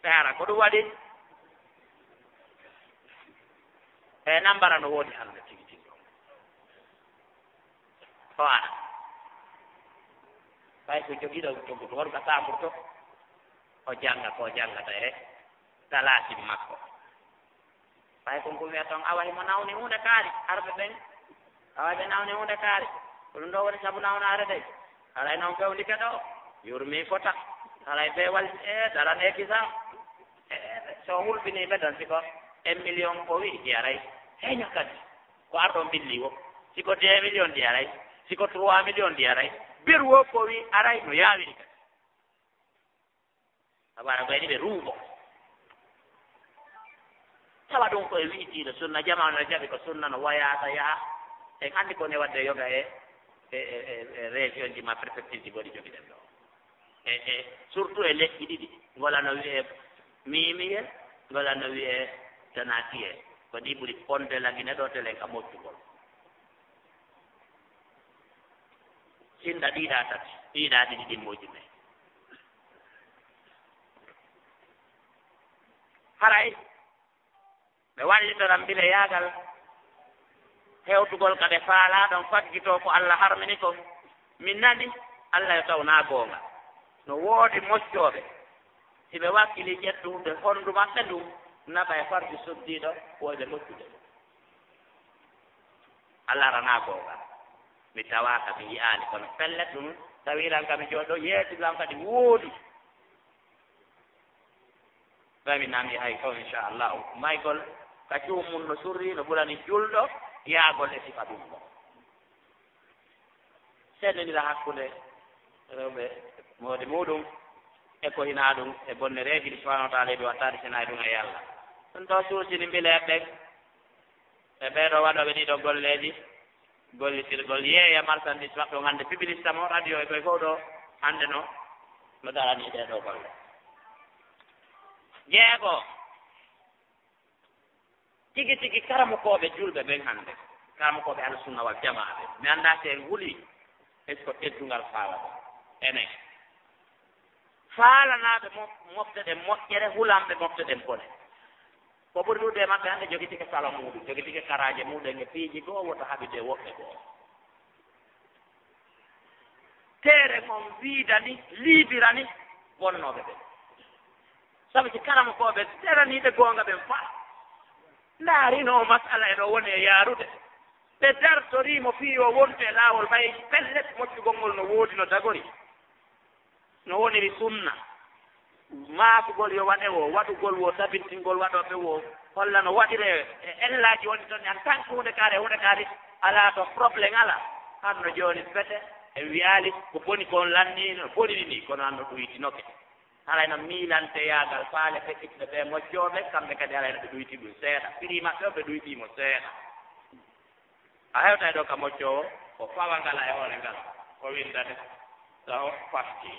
ɓe ara ko ɗum waɗi. E nambara no woodi hannde tigi tigi. O ara. Ɓay ko jogiiɗo coggu to, wonka saamburto, o jannga ko o janngata e talaatin makko. Ɓay kon ko wiya ton, awa himo nawni huunde kaari, arɓe ɓen, awa ɓe nawni huunde kaari. Ko ɗum ɗoo woni sabu nawnaare dey. Haray non fewndike ɗoo, yurmii fota. Haray bee wal, e, darane kisan. E, so hulɓinii ɓe ɗon, si ko un million o wi'i, ndi aray. Heño kadi. Ko arɗo mbilli o. Si ko deux millions ndi aray. Si ko trois millions ndi aray. Beru o ko wi'i aray no yaawiri kadi. Abaara ko ɓe ruubo. Tawa ɗum ko e wi'itiiɗo sunna, jamaa no jaɓi ko sunna no wayaata yaha. En anndi ko ne waɗde yoga e, e, e, e, e région ji ma préfecture ji goɗɗi jogiɗen ɗo. E, e, surtout e leƴƴi ɗiɗi, ngola no wi'ee Miimiyee, ngola no wi'ee Tanakiyee. Ko ɗi ɓuri bonde Lagine ɗo telen ka moƴƴugol. Sinda ɗiɗa tati, ɗiɗa ɗiɗi ɗimmoji nayi. Haray ɓe wallitoran mbile yaagal hewtugol ka ɓe faalaa ɗon faggitoo ko Alla harmini kon. Min nani Alla yo taw naa goonga. No woodi moccooɓe, si ɓe wakkilii ƴettude hondu maɓɓe ndun, naɓa e farju suddiiɗo, woy ɓe moccude. Alla aranaa goonga. Mi tawaaka, mi yi'aali, kono pellet ɗum tawi lan ka mi jooɗo, yeeti lan kadi woodi. Tawi mi nani hay ko, inchallahu. Maygol ka cuum mum no surri, no ɓurani julɗo yaagol e sifa ɗum ɗo. Sendindira hakkunde rewɓe moodi muɗum e ko hinaa ɗum e bonnereeji ɗi subhanahu wa taala e ɗum wattaade senaa e ɗum e Yalla. Ɗum ɗo suusini mbile ɓen. E ɓee ɗoo waɗooɓe ɗii ɗoo golleeji, gollitirgol yeeya marchandise maɓɓe on hannde, publicité mo, radio e koye fof ɗoo hannde no, no daranii ɗee ɗoo golle. Jeego, tigi tigi karamokooɓe julɓe ɓen hannde, karamokooɓe Ahlu Sunna wal Jamaa ɓen, mi anndaa si en hulii, est-ce que teddungal faala ɗon? Enen. Faalanaaɓe mo-, mofte ɗen moƴƴere, hulanɓe mofte ɗen bone. Ko ɓuri ɗuuɗde e maɓɓe hannde jogitike salo muuɗum, jogitike karaaje muuɗum e piiji goo, woto haɓide woɓɓe goo. Teere on wiidani, liibirani bonnooɓe ɓen. Sabu si karamokooɓe daraniiɓe goonga ɓen faa ndaarinoo masala e no woni e yaarude, ɓe dartorii mo fii yo wontu e laawol ɓay pellet moƴƴugol ngol no woodi no dagori. No woniri sunna, maakugol yo waɗe woo, waɗugol woo, tabintingol waɗooɓe woo, holla no waɗiree e ellaaji woni ton, en tant que huunde kaari, huunde kaari alaa to, problème alaa. Hano jooni pete, en wiyaali ko boni kon lannii, no boniri nii, kono hano ɗuytinoke. Haray no miilanteyaagal faale feƴƴitɓe ɓe moƴƴooɓe, kamɓe kadi haray no ɓe ɗuyti ɗum seeɗa. Firi maɓɓe o ɓe ɗuytii mo seeɗa. A hewtay ɗo ka moƴƴoowo, ko fawa ngala e hoore ngala, ko windata, taw fasti,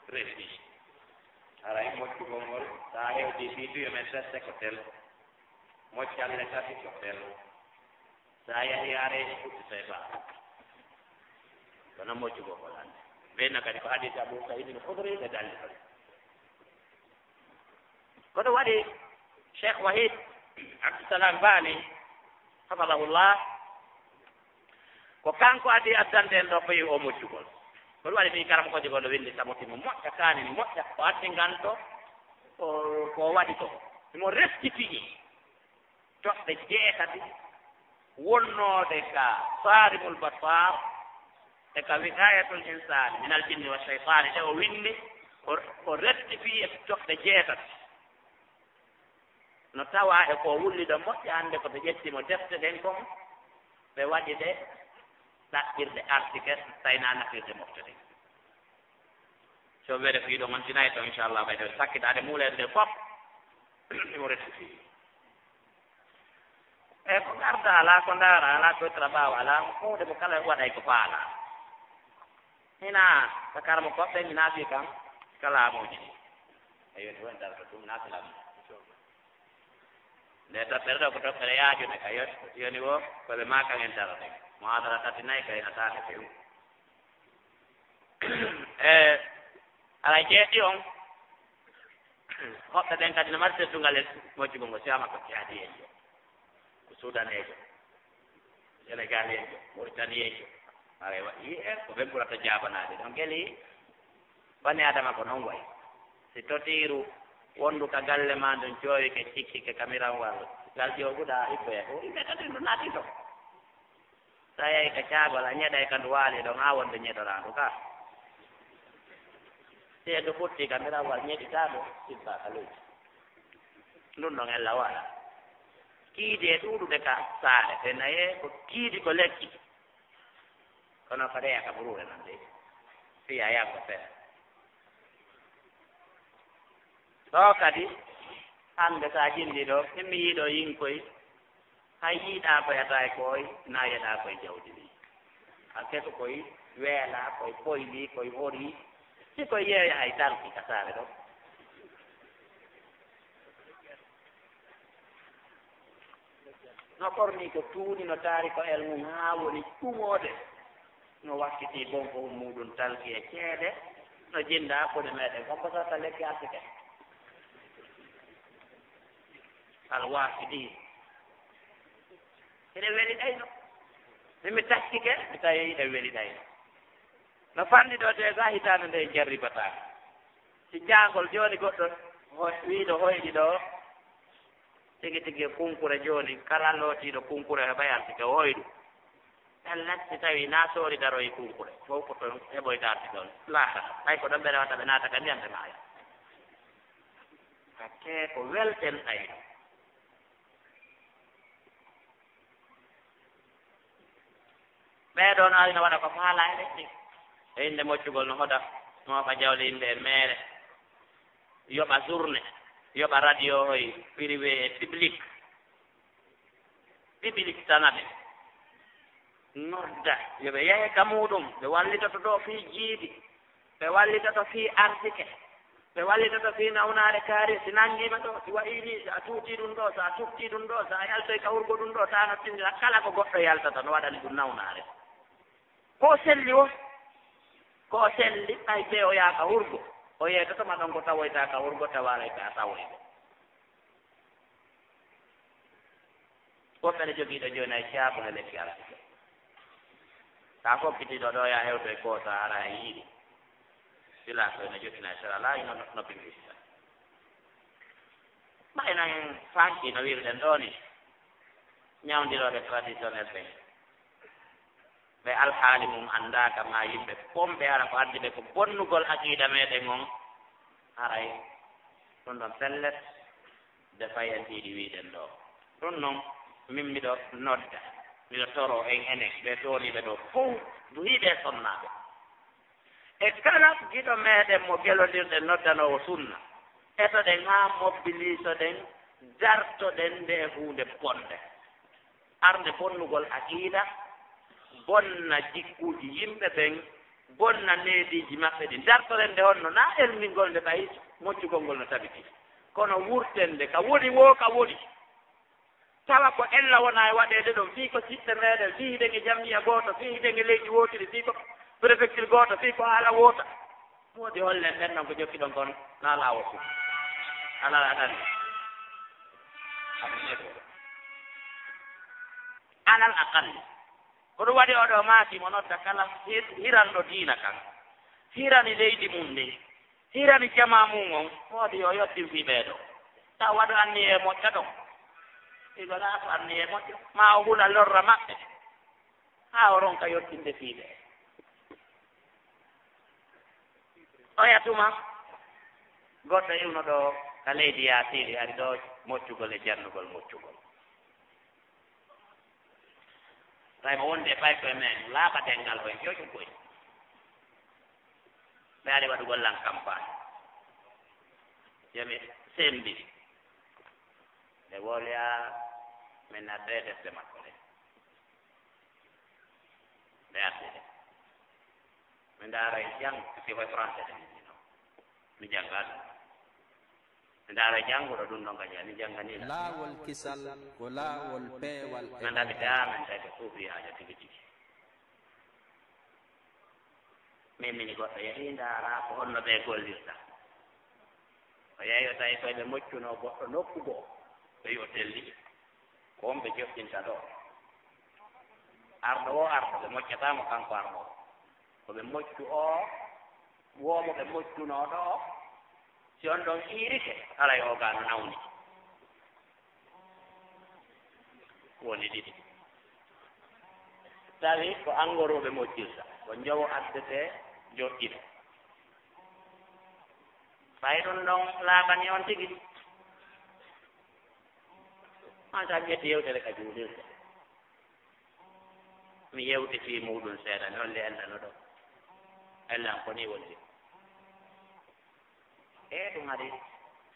resi. Haray moƴƴugol ngol, sa hewti fii duyo men teste ko tel, moƴƴalle tati ko tel. Sa yahi haa reeni futti sey ba. Kono moƴƴugol ngol hannde. Ɓen na kadi ko hadis Abu Sa'id al-Khudri ɓe dalli kadi. Ko ɗum waɗi Cheikh Wahid Abdussalam Bali, hafidahullah, ko kanko addi addande en ɗo fii o moƴƴugol. Ko ɗum waɗi min karamokoojo goo no winndi sabote mo moƴƴa, kaani ni moƴƴa, o addi nganto, o, ko o waɗi ko. Himo rectifier toɓɓe jeetati wonnooɗe ka Sarimul Battar e ka Wiqayatul Insani minal jinni wa shaytani, ɗe o winndi, o, o rectifier toɓɓe jeetati. No tawaa e ko wulli ɗo moƴƴa hannde ko ɓe ƴetti mo defte ɗen kon, ɓe waɗi ɗe ɗaɓɓirɗe article, tawi na nafirde mofte ɗen. So wede ko yiɗo ngontinay to, inchallah, ɓayde sakkitaade muuleede nde fof, imo rectifier. E ko garda alaa, ko ndaara alaa, ko trabaw alaa, huunde ko kala waɗay ko faalaa. Hina ka karmo koɓɓe, mi naati kam kalaamuuji ɗi. A yoni won darto ɗum naati lam. Nde toɓɓere ɗo ko toɓɓere yaajude ka yon-, yoni wo ko ɓe maa kan en darade. Mo adara tati nayi kay na taake few. E alay jeeɗi on, hoɓɓe ɓen kadi no mari teddungal e moƴƴugol ngo, si wiyama ko Caadiyeejo, ko Sudaneejo, Senegaleejo, Moritaniyeejo. Aray wa-, yi en ko ɓen ɓurata jaabanaade. Donc, eli bani Adama ko non wayi. Si totiiru wondu ka galle maa ndun ƴoowi ke, cikki ke kamiran walla, ngal ƴooguɗaa, ibboya ko, ibbe kadi ndu naati to. Sa yahi ka caagol, a ñeɗay ka ndu waali ɗon, haa wonde ñeɗoraandu ka. Si e ndu futti ka mbiran wal ñeɗitaa ɗo, sibba ka leydi. Ndun ɗon ella waɗa. Kiidi e ɗuuɗude ka saare, ɓe nayee ko kiidi ko lekki. Kono ko ɗeya ka ɓuruure non de. Fiya yanko feere. Ɗoo kadi, hannde so a jinndii ɗoo, min mi yii ɗoo yinkoy, hay yiiɗaa koy a tawi koy, na yeɗaa koy jawdi ndi. Hakke ko koy weelaa, koy poylii, koy horii, si koy yeeya hay talki ka saare ɗoo. No ɓornii ko tuuni, no taari ko el mum haa woni ɗumoode. No wakkiti bonko muuɗum talki e ceede, no jinnda hakkunde meeɗen, kon ko sasa lekki arsike. Al wakkiti. Eɗen weli ɗayno. Min mi taskike, mi tawi eɗen weli ɗayno. No fanni ɗo, déjà hitaande nde en jarribataa. Si jaangol jooni goɗɗo ho-, wiiɗo hoyɗi ɗo, tigi tigi kunkure jooni, kala lootiiɗo kunkure heɓay arsike hoyɗu. Pellet, si tawi na soori daroyi kunkure, fof ko toon heɓoyta arti ɗon. Laata, ɓay ko ɗon ɓe rewata, ɓe naata ka ndiyam, ɓe maaya. Hakke ko welten ɗay. Ɓee ɗoo no ari no waɗa ko faalaa e ɓe. E innde moƴƴugol no hoda, no waɗa jawle yimɓe e meere. Yoɓa journée, yoɓa radio hoy privé e public. Public tana ɓe. Nodda, yo ɓe yahe ka muuɗum, ɓe wallitoto ɗoo fii jiidi. Ɓe wallitoto fii arsike. Ɓe wallitoto fii nawnaare kaari. Si nanngiima ɗoo, si waɗii nii, si a tuutii ɗum ɗoo, si a tuutii ɗum ɗoo, si a yaltoy ka wurgo ɗum ɗoo, taa no tindira kala ko goɗɗo yaltata, no waɗani ɗum nawnaare. Ko selli o, ko selli, ɓay ɓe o yaha ka wurgo, o yeetoto ma ɗon ko tawoyta ka wurgo, tawaray ka tawoygo. Woɓɓe ne jogiiɗo jooni ay caabu no lekki arsike. Taa fokkitiiɗo ɗo ya hewto e koosa hara e yiiɗi. Sila ko ene jokkina e sera laayi no, no, no bimbi sila. Ɓay nan fanki no wiruɗen ɗo ni. Ñawndirooɓe traditionnel ɓen. Ɓe alhaali mum anndaaka ma yimɓe pomɓe, hara ko addi ɓe ko bonnugol aqiida meɗen on. Haray ɗum ɗon pellet, nde fayantiiɗi wiɗen ɗo. Ɗum noon, min miɗo nodda, miɗo toro en enen, ɓe tooniiɓe ɗo fow, duhiiɓe e sonnaaɓe. E kala giɗo meɗen mo gelondirɗen noddanoowo sunna, etoɗen haa mobilisoɗen, dartoɗen nde huunde bonde. Arde bonnugol aqiida, bonna jikkuuji yimɓe ɓen, bonna neediiji maɓɓe ɗin. Dartoren nde honno? Na elmingol nde ɓay moccugol ngol no tabiti. Kono wurten nde ka woni woo ka woni. Tawa ko ella wona e waɗeede ɗon, fii ko siɓɓe meɗen, fii hiɗen e jammiya gooto, fii hiɗen e leydi wootiri, fii ko prefecture gooto, fii ko haala woota. Moodi hollen ɓen non ko jokki ɗon kon na laawo fuu. Alal aqalli. Alal aqalli. Ko ɗum waɗi oɗo maaki mo nodda kala hir-, hiranɗo diina kan. Hirani leydi mum ndin. Hirani jamaa mum on. Moodi yo yottin fii ɓee ɗoo. Taw waɗu anniye moƴƴa ɗon. Ɗiɗo na ko anniye moƴƴa. Ma o hula lorra maɓɓe. Haa o ronka yottinde fii ɓee. Oya tuma, goɗɗo iwno ɗo ka leydi yaasiiri, ari ɗo moccugol e jannugol moccugol. Tawi mo wondi e payko e men, laaɓa dengal koye joƴu koye. Ɓe ari waɗugol lan campagne. Yo mi sembi. Ɓe woloya Min adda e defte makko ɗe. Ɓe addi ɗe. Mi ndaara e janngo, si koye français ɗe min ɗino. Mi jannga ɗum. Mi ndaara e janngo ɗo ɗum ɗon kadi, mi jannga ni la. Laawol kisal ko laawol peewal e. Nanda mi daamen tawi ko suufi haaja tigi tigi. Min mini goɗɗo yehi ndaara ko honno ɓe gollirta. O yehi o tawi koye ɓe moccunoo goɗɗo nokku goo. Ɓe yo telli. Ko on ɓe joɗɗinta ɗo. Arɗo o arɗo, ɓe moccataa mo kanko arɗo o. Ko ɓe moccu o, woo mo ɓe moccunoo ɗo. Si on ɗon hiirike, haray o gaa no nawni. Woni ɗiɗi. Tawi ko angorooɓe moƴƴirta, ko njowo addete joɗɗino. Fay ɗum ɗon laaɓani on tigi. An kam ƴetti yewtere ka juulirde. Mi yewti fii muuɗum seeɗa, mi holli ella no ɗo. Ella an ko nii woni. E ɗum ari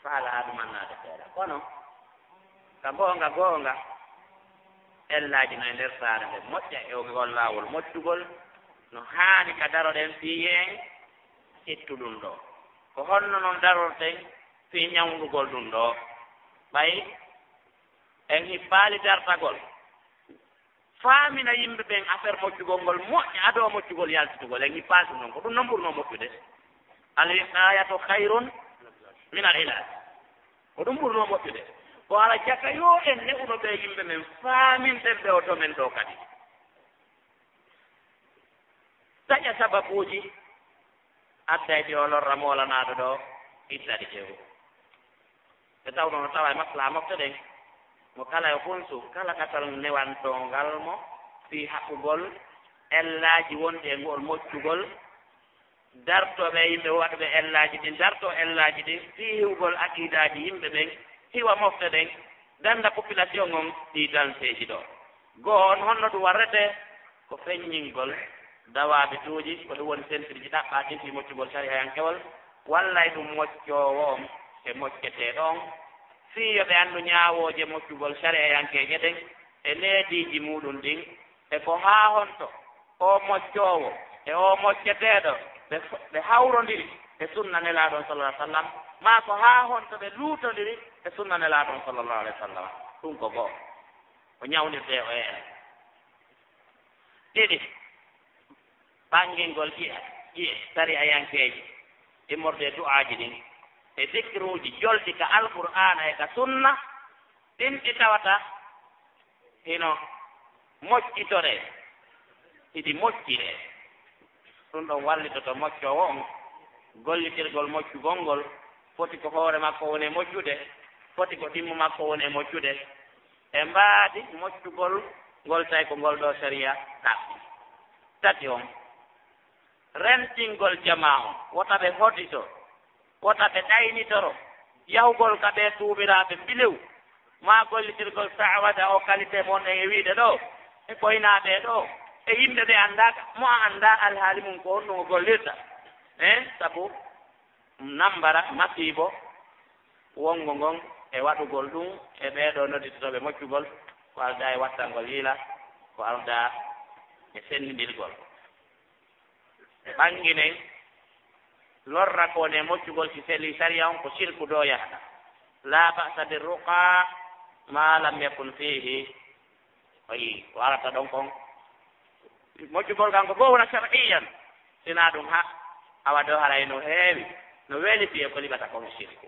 faala haa ɗum annaade seeɗa. Kono, ka goonga, goonga, ellaaji no e nder saare nde moƴƴa e ngol laawol moƴƴugol, no haani ka daroɗen fii en ittu ɗum ɗo. Ko honno non darorten fii ñawndugol ɗum ɗo? Ɓay en hippaali dartagol. Faamina yimɓe ɓen affaire moƴƴugol ngol moƴƴa, ado moƴƴugol yaltitugol. En hippaali ɗum non, ko ɗum non ɓurnoo moƴƴude. Al wiqayatu khayrun min al ilaj. Ko ɗum ɓurnoo moƴƴude. Ko ala jaka yo en ne'uno ɓe yimɓe men, faaminten ɓe o to men ɗo kadi. Taƴa sababuuji adday ɗi o lorra moolanaaɗo ɗo, ittadi tewu. Ɓe tawno no tawa e maslaha mofte ɗen, mo kala yo funsu kala ɗatal newantongal mo fii haɓugol ellaaji wonɗi e ngool moƴƴugol, dartoo ɓe yimɓe waɗuɓe ellaaji ɗin, dartoo ellaaji ɗin fii hiwgol aqiidaaji yimɓe ɓen, hiwa mofte ɗen, dannda population on ɗii danseeji ɗo. Goo on, honno ɗum warretee? Ko feññingol dawaabituuji, ko ɗum woni sentirji ɗaɓɓaaɗi fii moƴƴugol sariyayankewol, wallay ɗum moƴƴoowo on e moƴƴeteeɗo on, fii yo ɓe anndu ñaawooje moƴƴugol sariyayankeeje ɗen e neediiji muuɗum ɗin, e ko haa honto oo moƴƴoowo e oo moƴƴeteeɗo ɓe, ɓe hawrondiri e sunna Nelaaɗo on, sallallahu alaihi wasallam, maa ko haa honto ɓe luutondiri e sunna Nelaaɗo on, sallallahu alaihi wasallam. Ɗum ko go'o. O ñawnirtee o e en. Ɗiɗi, ɓanngingol ƴi'e, ƴi'e sariyayankeeji, immorde e du'aaji ɗin, e zikruuji jolɗi ka Alqur'aana e ka Sunna, ɗin ɗi tawata hino moƴƴitoree, hiɗi moƴƴiree. Ɗum ɗon wallitoto moƴƴoowo on gollitirgol moƴƴugol ngol, foti ko hoore makko woni e moƴƴude, foti ko ɗimmo makko woni e moƴƴude, e mbaadi moƴƴugol ngol, tawi ko ngol ɗoo sariya ɗaɓɓi. Tati on, rentingol jamaa on, wota ɓe hodito, wota ɓe ɗaynitoro, yahugol ka ɓee tuumiraaɓe bilew, maa gollitirgol sa'awada o qualité mon en e wiide ɗoo, e koynaaɓe ɗoo, e yimɓe ɓe anndaaka, mo a anndaa alhaali mum ko honno o gollirta. Eh, sabu nambara masiibo wonngo ngon e waɗugol ɗum e ɓee ɗoo nodditotooɓe moƴƴugol, ko aldaa e wattangol yiila, ko aldaa e senndindirgol. Ɓannginen, lorra ko woni e moƴƴugol si selii sariya on, ko sirku ɗoo yahata. La ba'sa bir ruqa ma lam yakun fihi. O yii, ko arata ɗon kon. Moƴƴugol kan ko fof wona shar'iyyan. Sinaa ɗum ha, awa ɗoo haray no heewi, no weeli fii e ko liɓata kon sirku.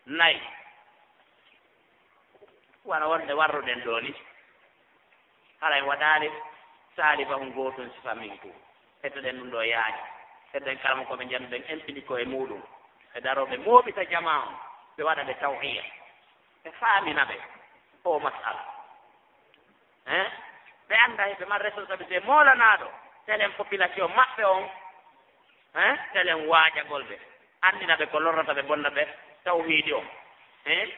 Nayi, wano wonde warruɗen ɗoo ni, hara en waɗaali saalibahun gootun sifa min ku. Heddoɗen ɗum ɗoo yaaji. Heddoɗen karamokooɓe njannuɗen empini ko e muuɗum. Ɓe daroo ɓe mooɓita jamaa on, ɓe waɗa ɓe tawhiya. Ɓe faamina ɓe oo masala. Hein? Ɓe annda hiɓe mari responsabilité moolanaaɗo. Telen population maɓɓe on. Hein? Telen waajagol ɓe. Anndina ɓe ko lorrata ɓe, bonna ɓe, tawhiidi on. Hein?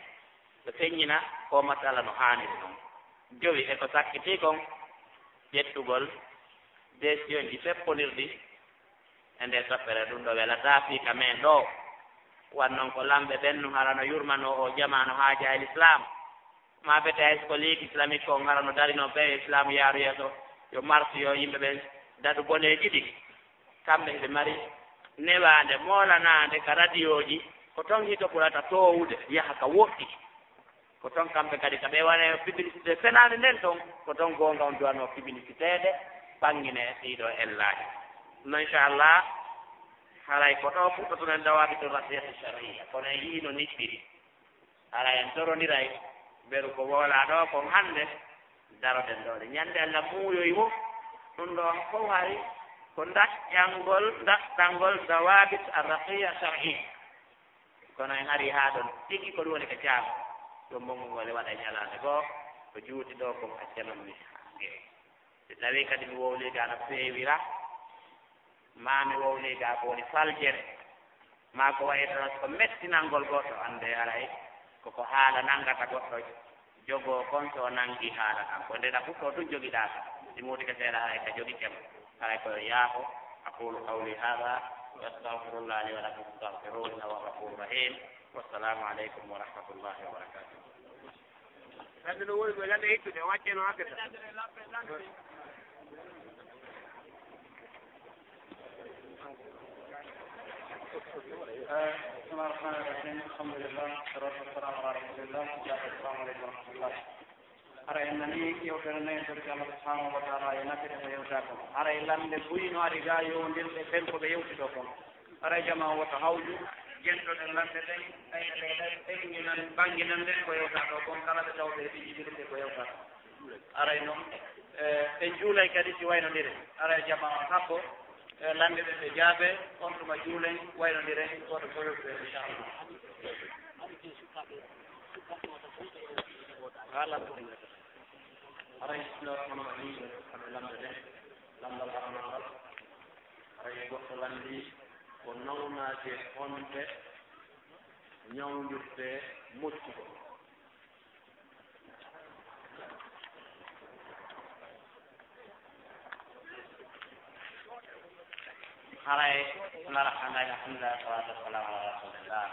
Ɓe feññina ko masala no haaniri non. Jowi e ko sakkitii kon, ƴettugol décision ji feppondirɗi e nder toɓɓere. Ɗum ɗoo welataa fii ka men ɗoo. Wan non ko lamɓe ɓen nun hara no yurmanoo oo jamaa no haaja e Lislaam. Maa bete hay so ko Ligue Islamique ko ngara no darino ɓe Islam yaaru yeeso, yo martu, yo yimɓe ɓen daɗu boneeji ɗi. Kamɓe hiɓe mari newaande moolanaande ka radiyooji, ko ton hito ɓurata toowude, yaha ka woɗɗi. Ko ton kamɓe kadi ka ɓe waɗa publicité fenaande nden ton, ko ton goonga on duwanoo publiciteede, ɓanngine ɗiɗo ellaaji. No, inchallah, haray ko ɗo fuɗɗotoɗen dawaabitu nasiihati shar'iyya, kono en yii no niɓɓiri. Hara en torondiray beru ko woolaa ɗo kon hannde, daroɗen ɗo de. Ñande Allah muuyoyi mo, ɗum ɗo on fof hari ko daɗɗangol, daɗɗangol dawaabit arraqiya shar'i. Kono en ari haa ɗon tigi ko ɗum woni ka caama. Ɗum mo ngol waɗa ñalaande goo, ko juuti ɗo kon accanon mi. Si tawii kadi mi wowliiga ana feewira, maa mi wowliiga ko woni faljere, maa ko wayi ɗon ko mettinangol goɗɗo, annde haray koko haala nanngata goɗɗo jogoo kon, so o nanngi haala kan. Ko nde ɗa fuɗɗoo tun jogiɗaa ka. Si muutike seeɗa haray ka jogi kemo. Haray ko yaafo. أقول قولي هذا وأستغفر الله لي ولكم فاستغفروه إنه هو الغفور الرحيم. والسلام عليكم ورحمة الله وبركاته. Ladde no woni ko ladde hittude, o wacceno hakkata. Eh, bismillahir rahmanir rahim. Alhamdulillah, wassalatu wassalamu ala rasulillah. Assalamu alaikum warahmatullah. Hara en nani yewtere nayi, torki Allah subhanahu wa ta'ala e nafide ko yewta kon. Hara e lande buy no ari ga yowondirde ɓen ko ɓe yewti ɗo kon. Hara e jama woto hawju, gentoɗen lande ɗen, tawi ɗe ɗen ɓennginan, ɓannginan ɗen ko yewta ɗo kon, kala ɓe tawɓe e ɓe jiɗirde ko yewta. Hara e noon, eh, en juulay kadi si waynondire. Hara e jama habbo, eh, lande ɗen ɓe jaabe, on tuma juulen, waynondiren, woto fof yewtude, inchallah. Haala ko ɗum. Haray Islam kono ma yimɓe kamɓe lamɓe ɓe, lamndal arnal ngal. Haray goɗɗo lanndi ko nawnaade honɓe ñawndirde moƴƴugol. Haray, bismillah, alhamdulillah, wassalatu wassalamu ala rasulillah.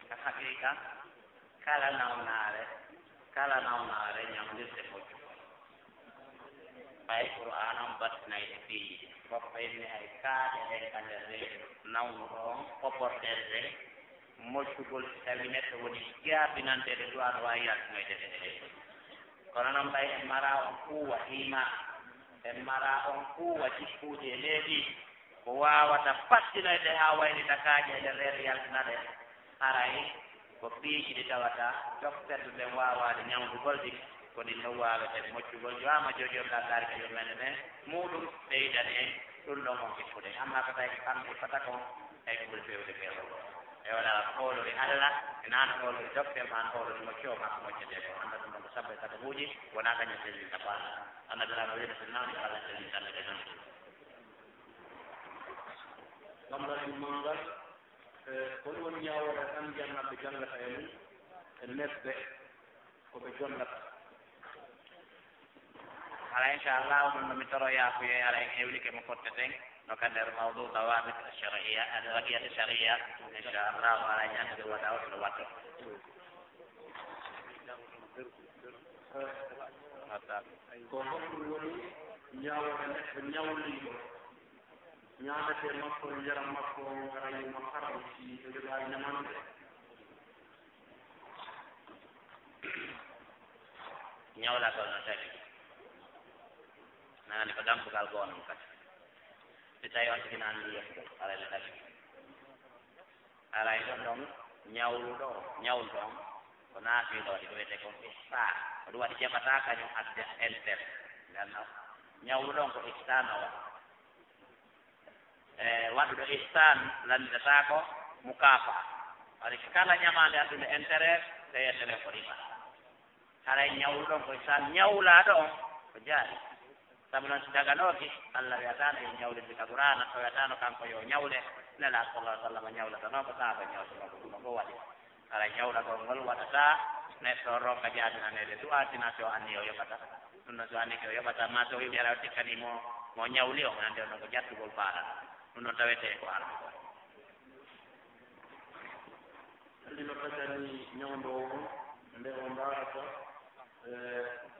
Ka haqiqa, kala nawnaare, kala nawnaare ñawndirde moƴƴugol. Ɓay Qur'aan on battinay e piiji, bappa inni hay kaaƴe ɗen ka nder reedu nawnuɗo on, koporɗe ɗen moƴƴugol, si tawi neɗɗo woni jaabinanteeɗo du'a, no waawi yaltinoyde ɗe e reedu. Kono non ɓay en mara on kuuwa iman, en mara on kuuwa jikkuuji e leydi, ko waawata pattinoyde haa waylita kaaƴe e nder reedu yaltina ɗe, haray ko piiji ɗi tawata dokterɗo ɓen waawaade ñawndugol ɗi, ko ɗin ɗon waaweten moƴƴugol. Yo ama jooɗi on ɗaɗɗaari ka yurmeende men muuɗum, ɓeydani en ɗum ɗon on hikkude. Amma ko tawi ko kamɓe ippata kon, tawi ko ɓuri feewde feewol. E wala hoolori Alla, e naano hoolori dokter, maa no hoolori moƴƴo, maa ko moƴƴetee ko. Annda ɗum ɗon ko sabba e sababuuji, wonaa kañum sellinta ko Alla. Annabi Ibrahima wiide, so nawni ko Alla sellinta nde ɓe non. Lamndal ɗum manngal, e, hol woni ñaawoore tan janngatɓe janngata e mum, e neɗɗe ko ɓe jonnata? Hara, inchallah, ɗum no mi toro yaafuye, hara en hewnike mo fotteten, no ka nder mawdu dawabit ash-shar'iyya, al-raqiyat ash-shar'iyya, inchallah, hara ñande ɗum waɗa o, no waɗɗo. Ko honɗum woni ñaawoore neɗɗo ñawliiɗo? Ñaamete makko e njaram makko on haray no harmi si ɓe jogaali ñamande. Ñawlagol no tagi. Nani ko dambugal goo non kadi. Si tawi on tigi nani yiyata ɗum, haray no tagi. Haray ɗon ɗon ñawluɗo, ñawluɗo on, ko naafiiɗo waɗi ko wiyetee kon ihsan. Ko ɗum waɗi jaɓataa kañum adda intérêt. Nganno ñawluɗo on ko ihsan o waɗi. E, waɗuɗo ihsan lannditataako mukaafa. Waɗi kala ñamaande addude intérêt, tawi intérêt ko riba. Haray ñawluɗo on ko ihsan, ñawlaaɗo on ko jaari. Sabu noon si daganooki, Allah wiyataa no yo ñawlinde ka Qur'aana, o wiyataa no kanko yo ñawle, Nelaaɗo sallallahu alaihi wasallam ñawlatanoo ko sahaaba ñawtanoo ko ɗum o waɗi. Haray ñawlagol ngol waɗataa neɗɗo ronka jaabinaneede du'a, sinaa si o anni o yoɓata. Ɗum noon si o anni o yoɓata, maa so o wi'i hara o tikkanii mo, mo ñawli on, annde on ko jattugol faala. Ɗum noon tawetee ko arde ko. Anndi no tagani ñawndoowo on, Nde o ndaarata, e,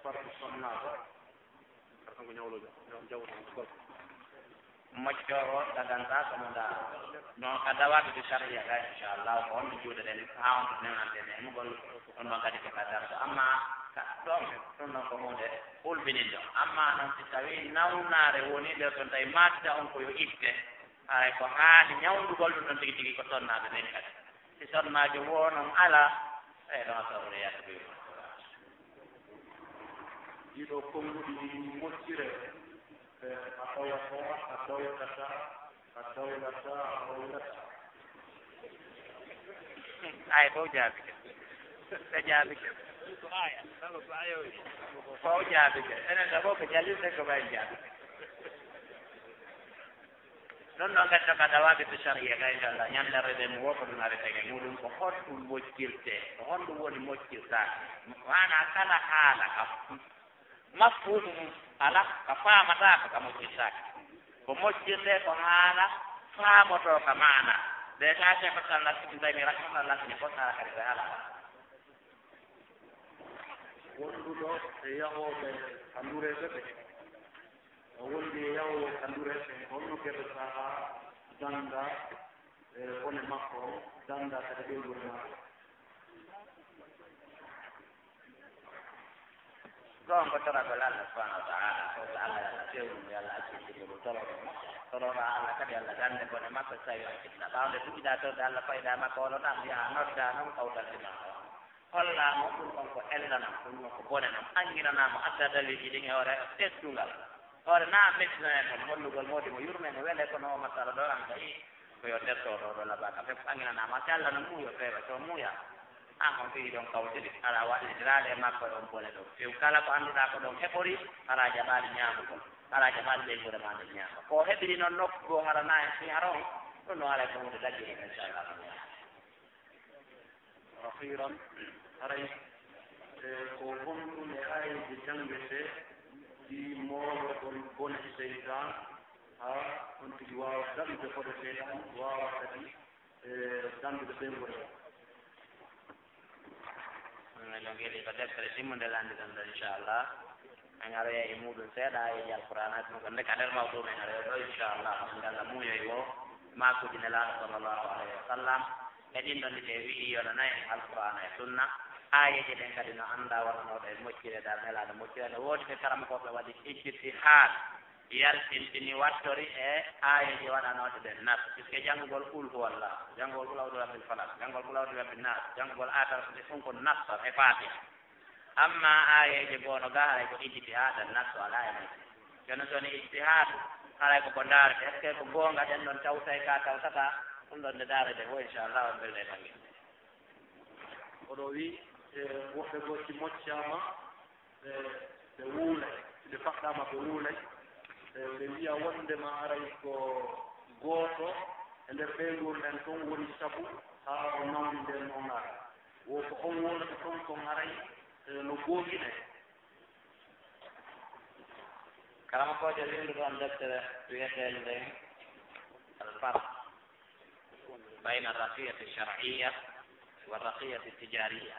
farko sonnaaɗo. Farko ko ñawloojo, ñaw-, jawɗo, gorko. Moccoowo dagantaa ko mo ndaaro. Donc, ka dawaaɓe ɓe sariya ga, inchallah, ko on ɓe juuɗe ɗen, haa on to newnante neemugol, ɗum ɗon kadi ko ka darto. Amma ka ɗon, ɗum ɗon ko huunde hulɓinindo. Amma noon, si tawii nawnaare woni nder ton, tawi maatita on ko yo itte, hay ko haani ñawndugol ɗum ɗon tigi tigi ko sonnaaɓe ɓen kadi. Si sonnaajo woo noon alaa, e ɗon a sawre yaade ɓe. Ɗiɗo konnguɗi ɗi moƴƴire, e, a ɗoyata, a ɗoytata, a ɗoylata, a ɗoylata. Ay, fof jaabike. Ɓe jaabike. Fof jaabike. Enen ɗo fof ko jalirde ko ɓay jaabike. Ɗum ɗon gadda ka dawaaɓe to sariya ka, inchallah, ñannde arde mo woo ko ɗum arete e muɗum, ko honɗum moƴƴirte, ko honɗum woni moƴƴirtaake. Maanaa kala haala ka mafhuumu mum alaa, ka faamataako ka moƴƴirtaake. Ko moƴƴirte ko haala faamotoo ka maanaa. Nde ka Cheikh Islam Ibn Taymiyya rahimahullah lasini fof haala kadi ko haala. Wonduɗo e yahooɓe ka ndureeɓe ɓe. O wondi e yahoowo ka ndure, honno keɓata dannda e bone makko on, dannda kadi ɓeynguure makko? Ɗoon ko toragol Allah subhanahu wa ta'ala, ko Allah, yo Allah fewnu mo, yo Allah accitino mo torooɗo mo. Torooɗo Allah kadi, Allah dannda bone makko, so tawi o accittaa. Ɓaawo nde fuɗɗiɗaa torde Allah, fayda makko, oloɗaa, mbiyaa, noddaa noon kawtal si makko. Hollaa mo ɗum ɗon ko ella non, ɗum ɗon ko bone non, annginanaa mo, addaa daliilji ɗin e hoore teddungal. Hoore naa mettinanee kon, hollugol moodi mo yurmee mo welee, kono oo masala ɗoo, an kay, ko yo teddoo ɗoo, ɗoo labaa ka fof, annginanaa mo, si Allah no muuyo feewa, so muuya, an on fii ɗon kawtidi, alaa wallitiraade e makko e on bone ɗoo. Few kala ko annduɗaa ko ɗon heɓori, alaa jaɓaali ñaamugol, alaa jaɓaali ɓeynguure maa nden ñaama. Ko o heɓiri non nokku goo, hara naa e sihara on, ɗum ɗon alaa ko huunde daggiinde, inchallah. Akhiran, haray, e, ko honɗum e aayeeje janngetee ɗi moolotoo bone seytaan, haa on tigi waawa daɗude bone seytaan, waawa kadi, e, danndude ɓeynguure? Min ɗon geɗi ko deftere timmunde lannditannde, inchallah. En aroyay e muuɗum seeɗa, aayeeje Alqur'aanaaji ɗum ko nde ka nder mawɗum en aroya ɗoo, inchallah. Min Allah muuyoy woo maakuuji Nelaaɗo sallallahu alayhi wa sallam. E ɗin ɗon ɗi ɓe wi'i yonana en Alqur'aana e Sunna. Aayeeje ɗen kadi no anndaa wonanooɗo e moƴƴire, dar Nelaaɗo moƴƴire. No woodi ɓe karamokooɓe waɗi ijtihaad, yaltintini, wattori e aayeeje waɗanooɗe ɗen nas. Puisque janngugol Qul huwallah, janngugol Qul a'udhu bi rabbil falaq, janngugol Qul a'udhu bi rabbin nas, janngugol Ayatal Kursi, ɗum ko nas e Faatiha. Amma aayeeje goo no gaa, haray ko ijtihaad, an-nassu alaa e mum. Jooni so woni ijtihaad, haray ko ko ndaarete, est-ce que ko goonga ɗen ɗon tawtay ka tawtataa? Ɗum ɗon nde ndaarete fof, inchallah, on ɓeyda e ɓanginde. Oɗo wi'i, e, woɓɓe goo si moccaama, ɓe, ɓe wuulay, si ɓe faɗɗaama ɓe wuulay, e, ɓe wi'a wondema haray ko gooto e nder ɓeynguure nden ton woni sabu haa o nawni nden nawnaare. Wo ko on wonata ton, kon haray, e, no goonginee. Karamokoojo winnduɗo on deftere wiyeteende nden Al-Farq bayna Raqiyati Shar'iyya wa Raqiyati Tijariya.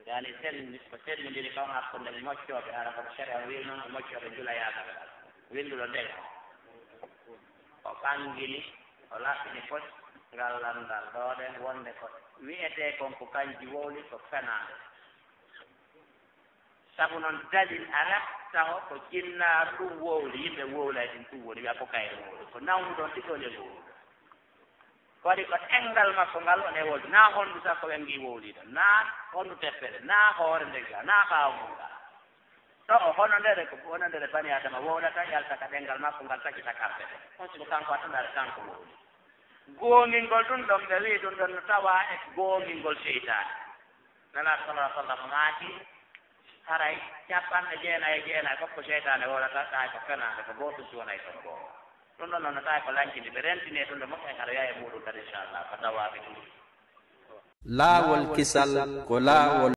Yani, sen-, ko sendindiri kon hakkunde moccooɓe, hara ko sharia wi'i noon, ko moccooɓe njula yaagal ngal. Winnduɗo nden o ɓanngini, o laɓɓini fos ngal lanndal ɗoo ɗen wonde ko wi'etee kon ko kanji wowli ko fenaande. Sabu noon dalil alaa taho ko jinnaaru ɗum wowli, yimɓe wowlay ɗum, ɗum woni wi'a ko kayre wowli. Ko nawnuɗon ɗiɗo nde wowli. Ko waɗi ko ɗenngal makko ngal on e wowli. Naa honndu tan ko ɓe ngi wowliiɗo, naa honndu teppere, naa hoore nde ga, naa ɓaawo mum ga. Ɗo o hono ndere ko, hono ndere bani Adama wowlata, yalta ka ɗenngal makko ngal, taƴita kamɓe ɗe. On siko kanko a tan, kanko wowli. Goongingol ɗum ɗon, ɓe wi'i ɗum ɗon no tawaa e goongingol seytaane. Nelaaɗo sallallahu alaihi wasallam maaki, haray capanɗe jeenayi e jeenayi fof ko seytaane wowlata, tawi ko fenaande, ko gooto si wonay toon goonga. Ɗum ɗon noon no tawi ko lancinde, ɓe rentinee ɗum ɗo moƴƴa, hara yaha e muuɗum kadi, inchallah, ko dawaaɓe ɗum. Laawol kisal ko laawol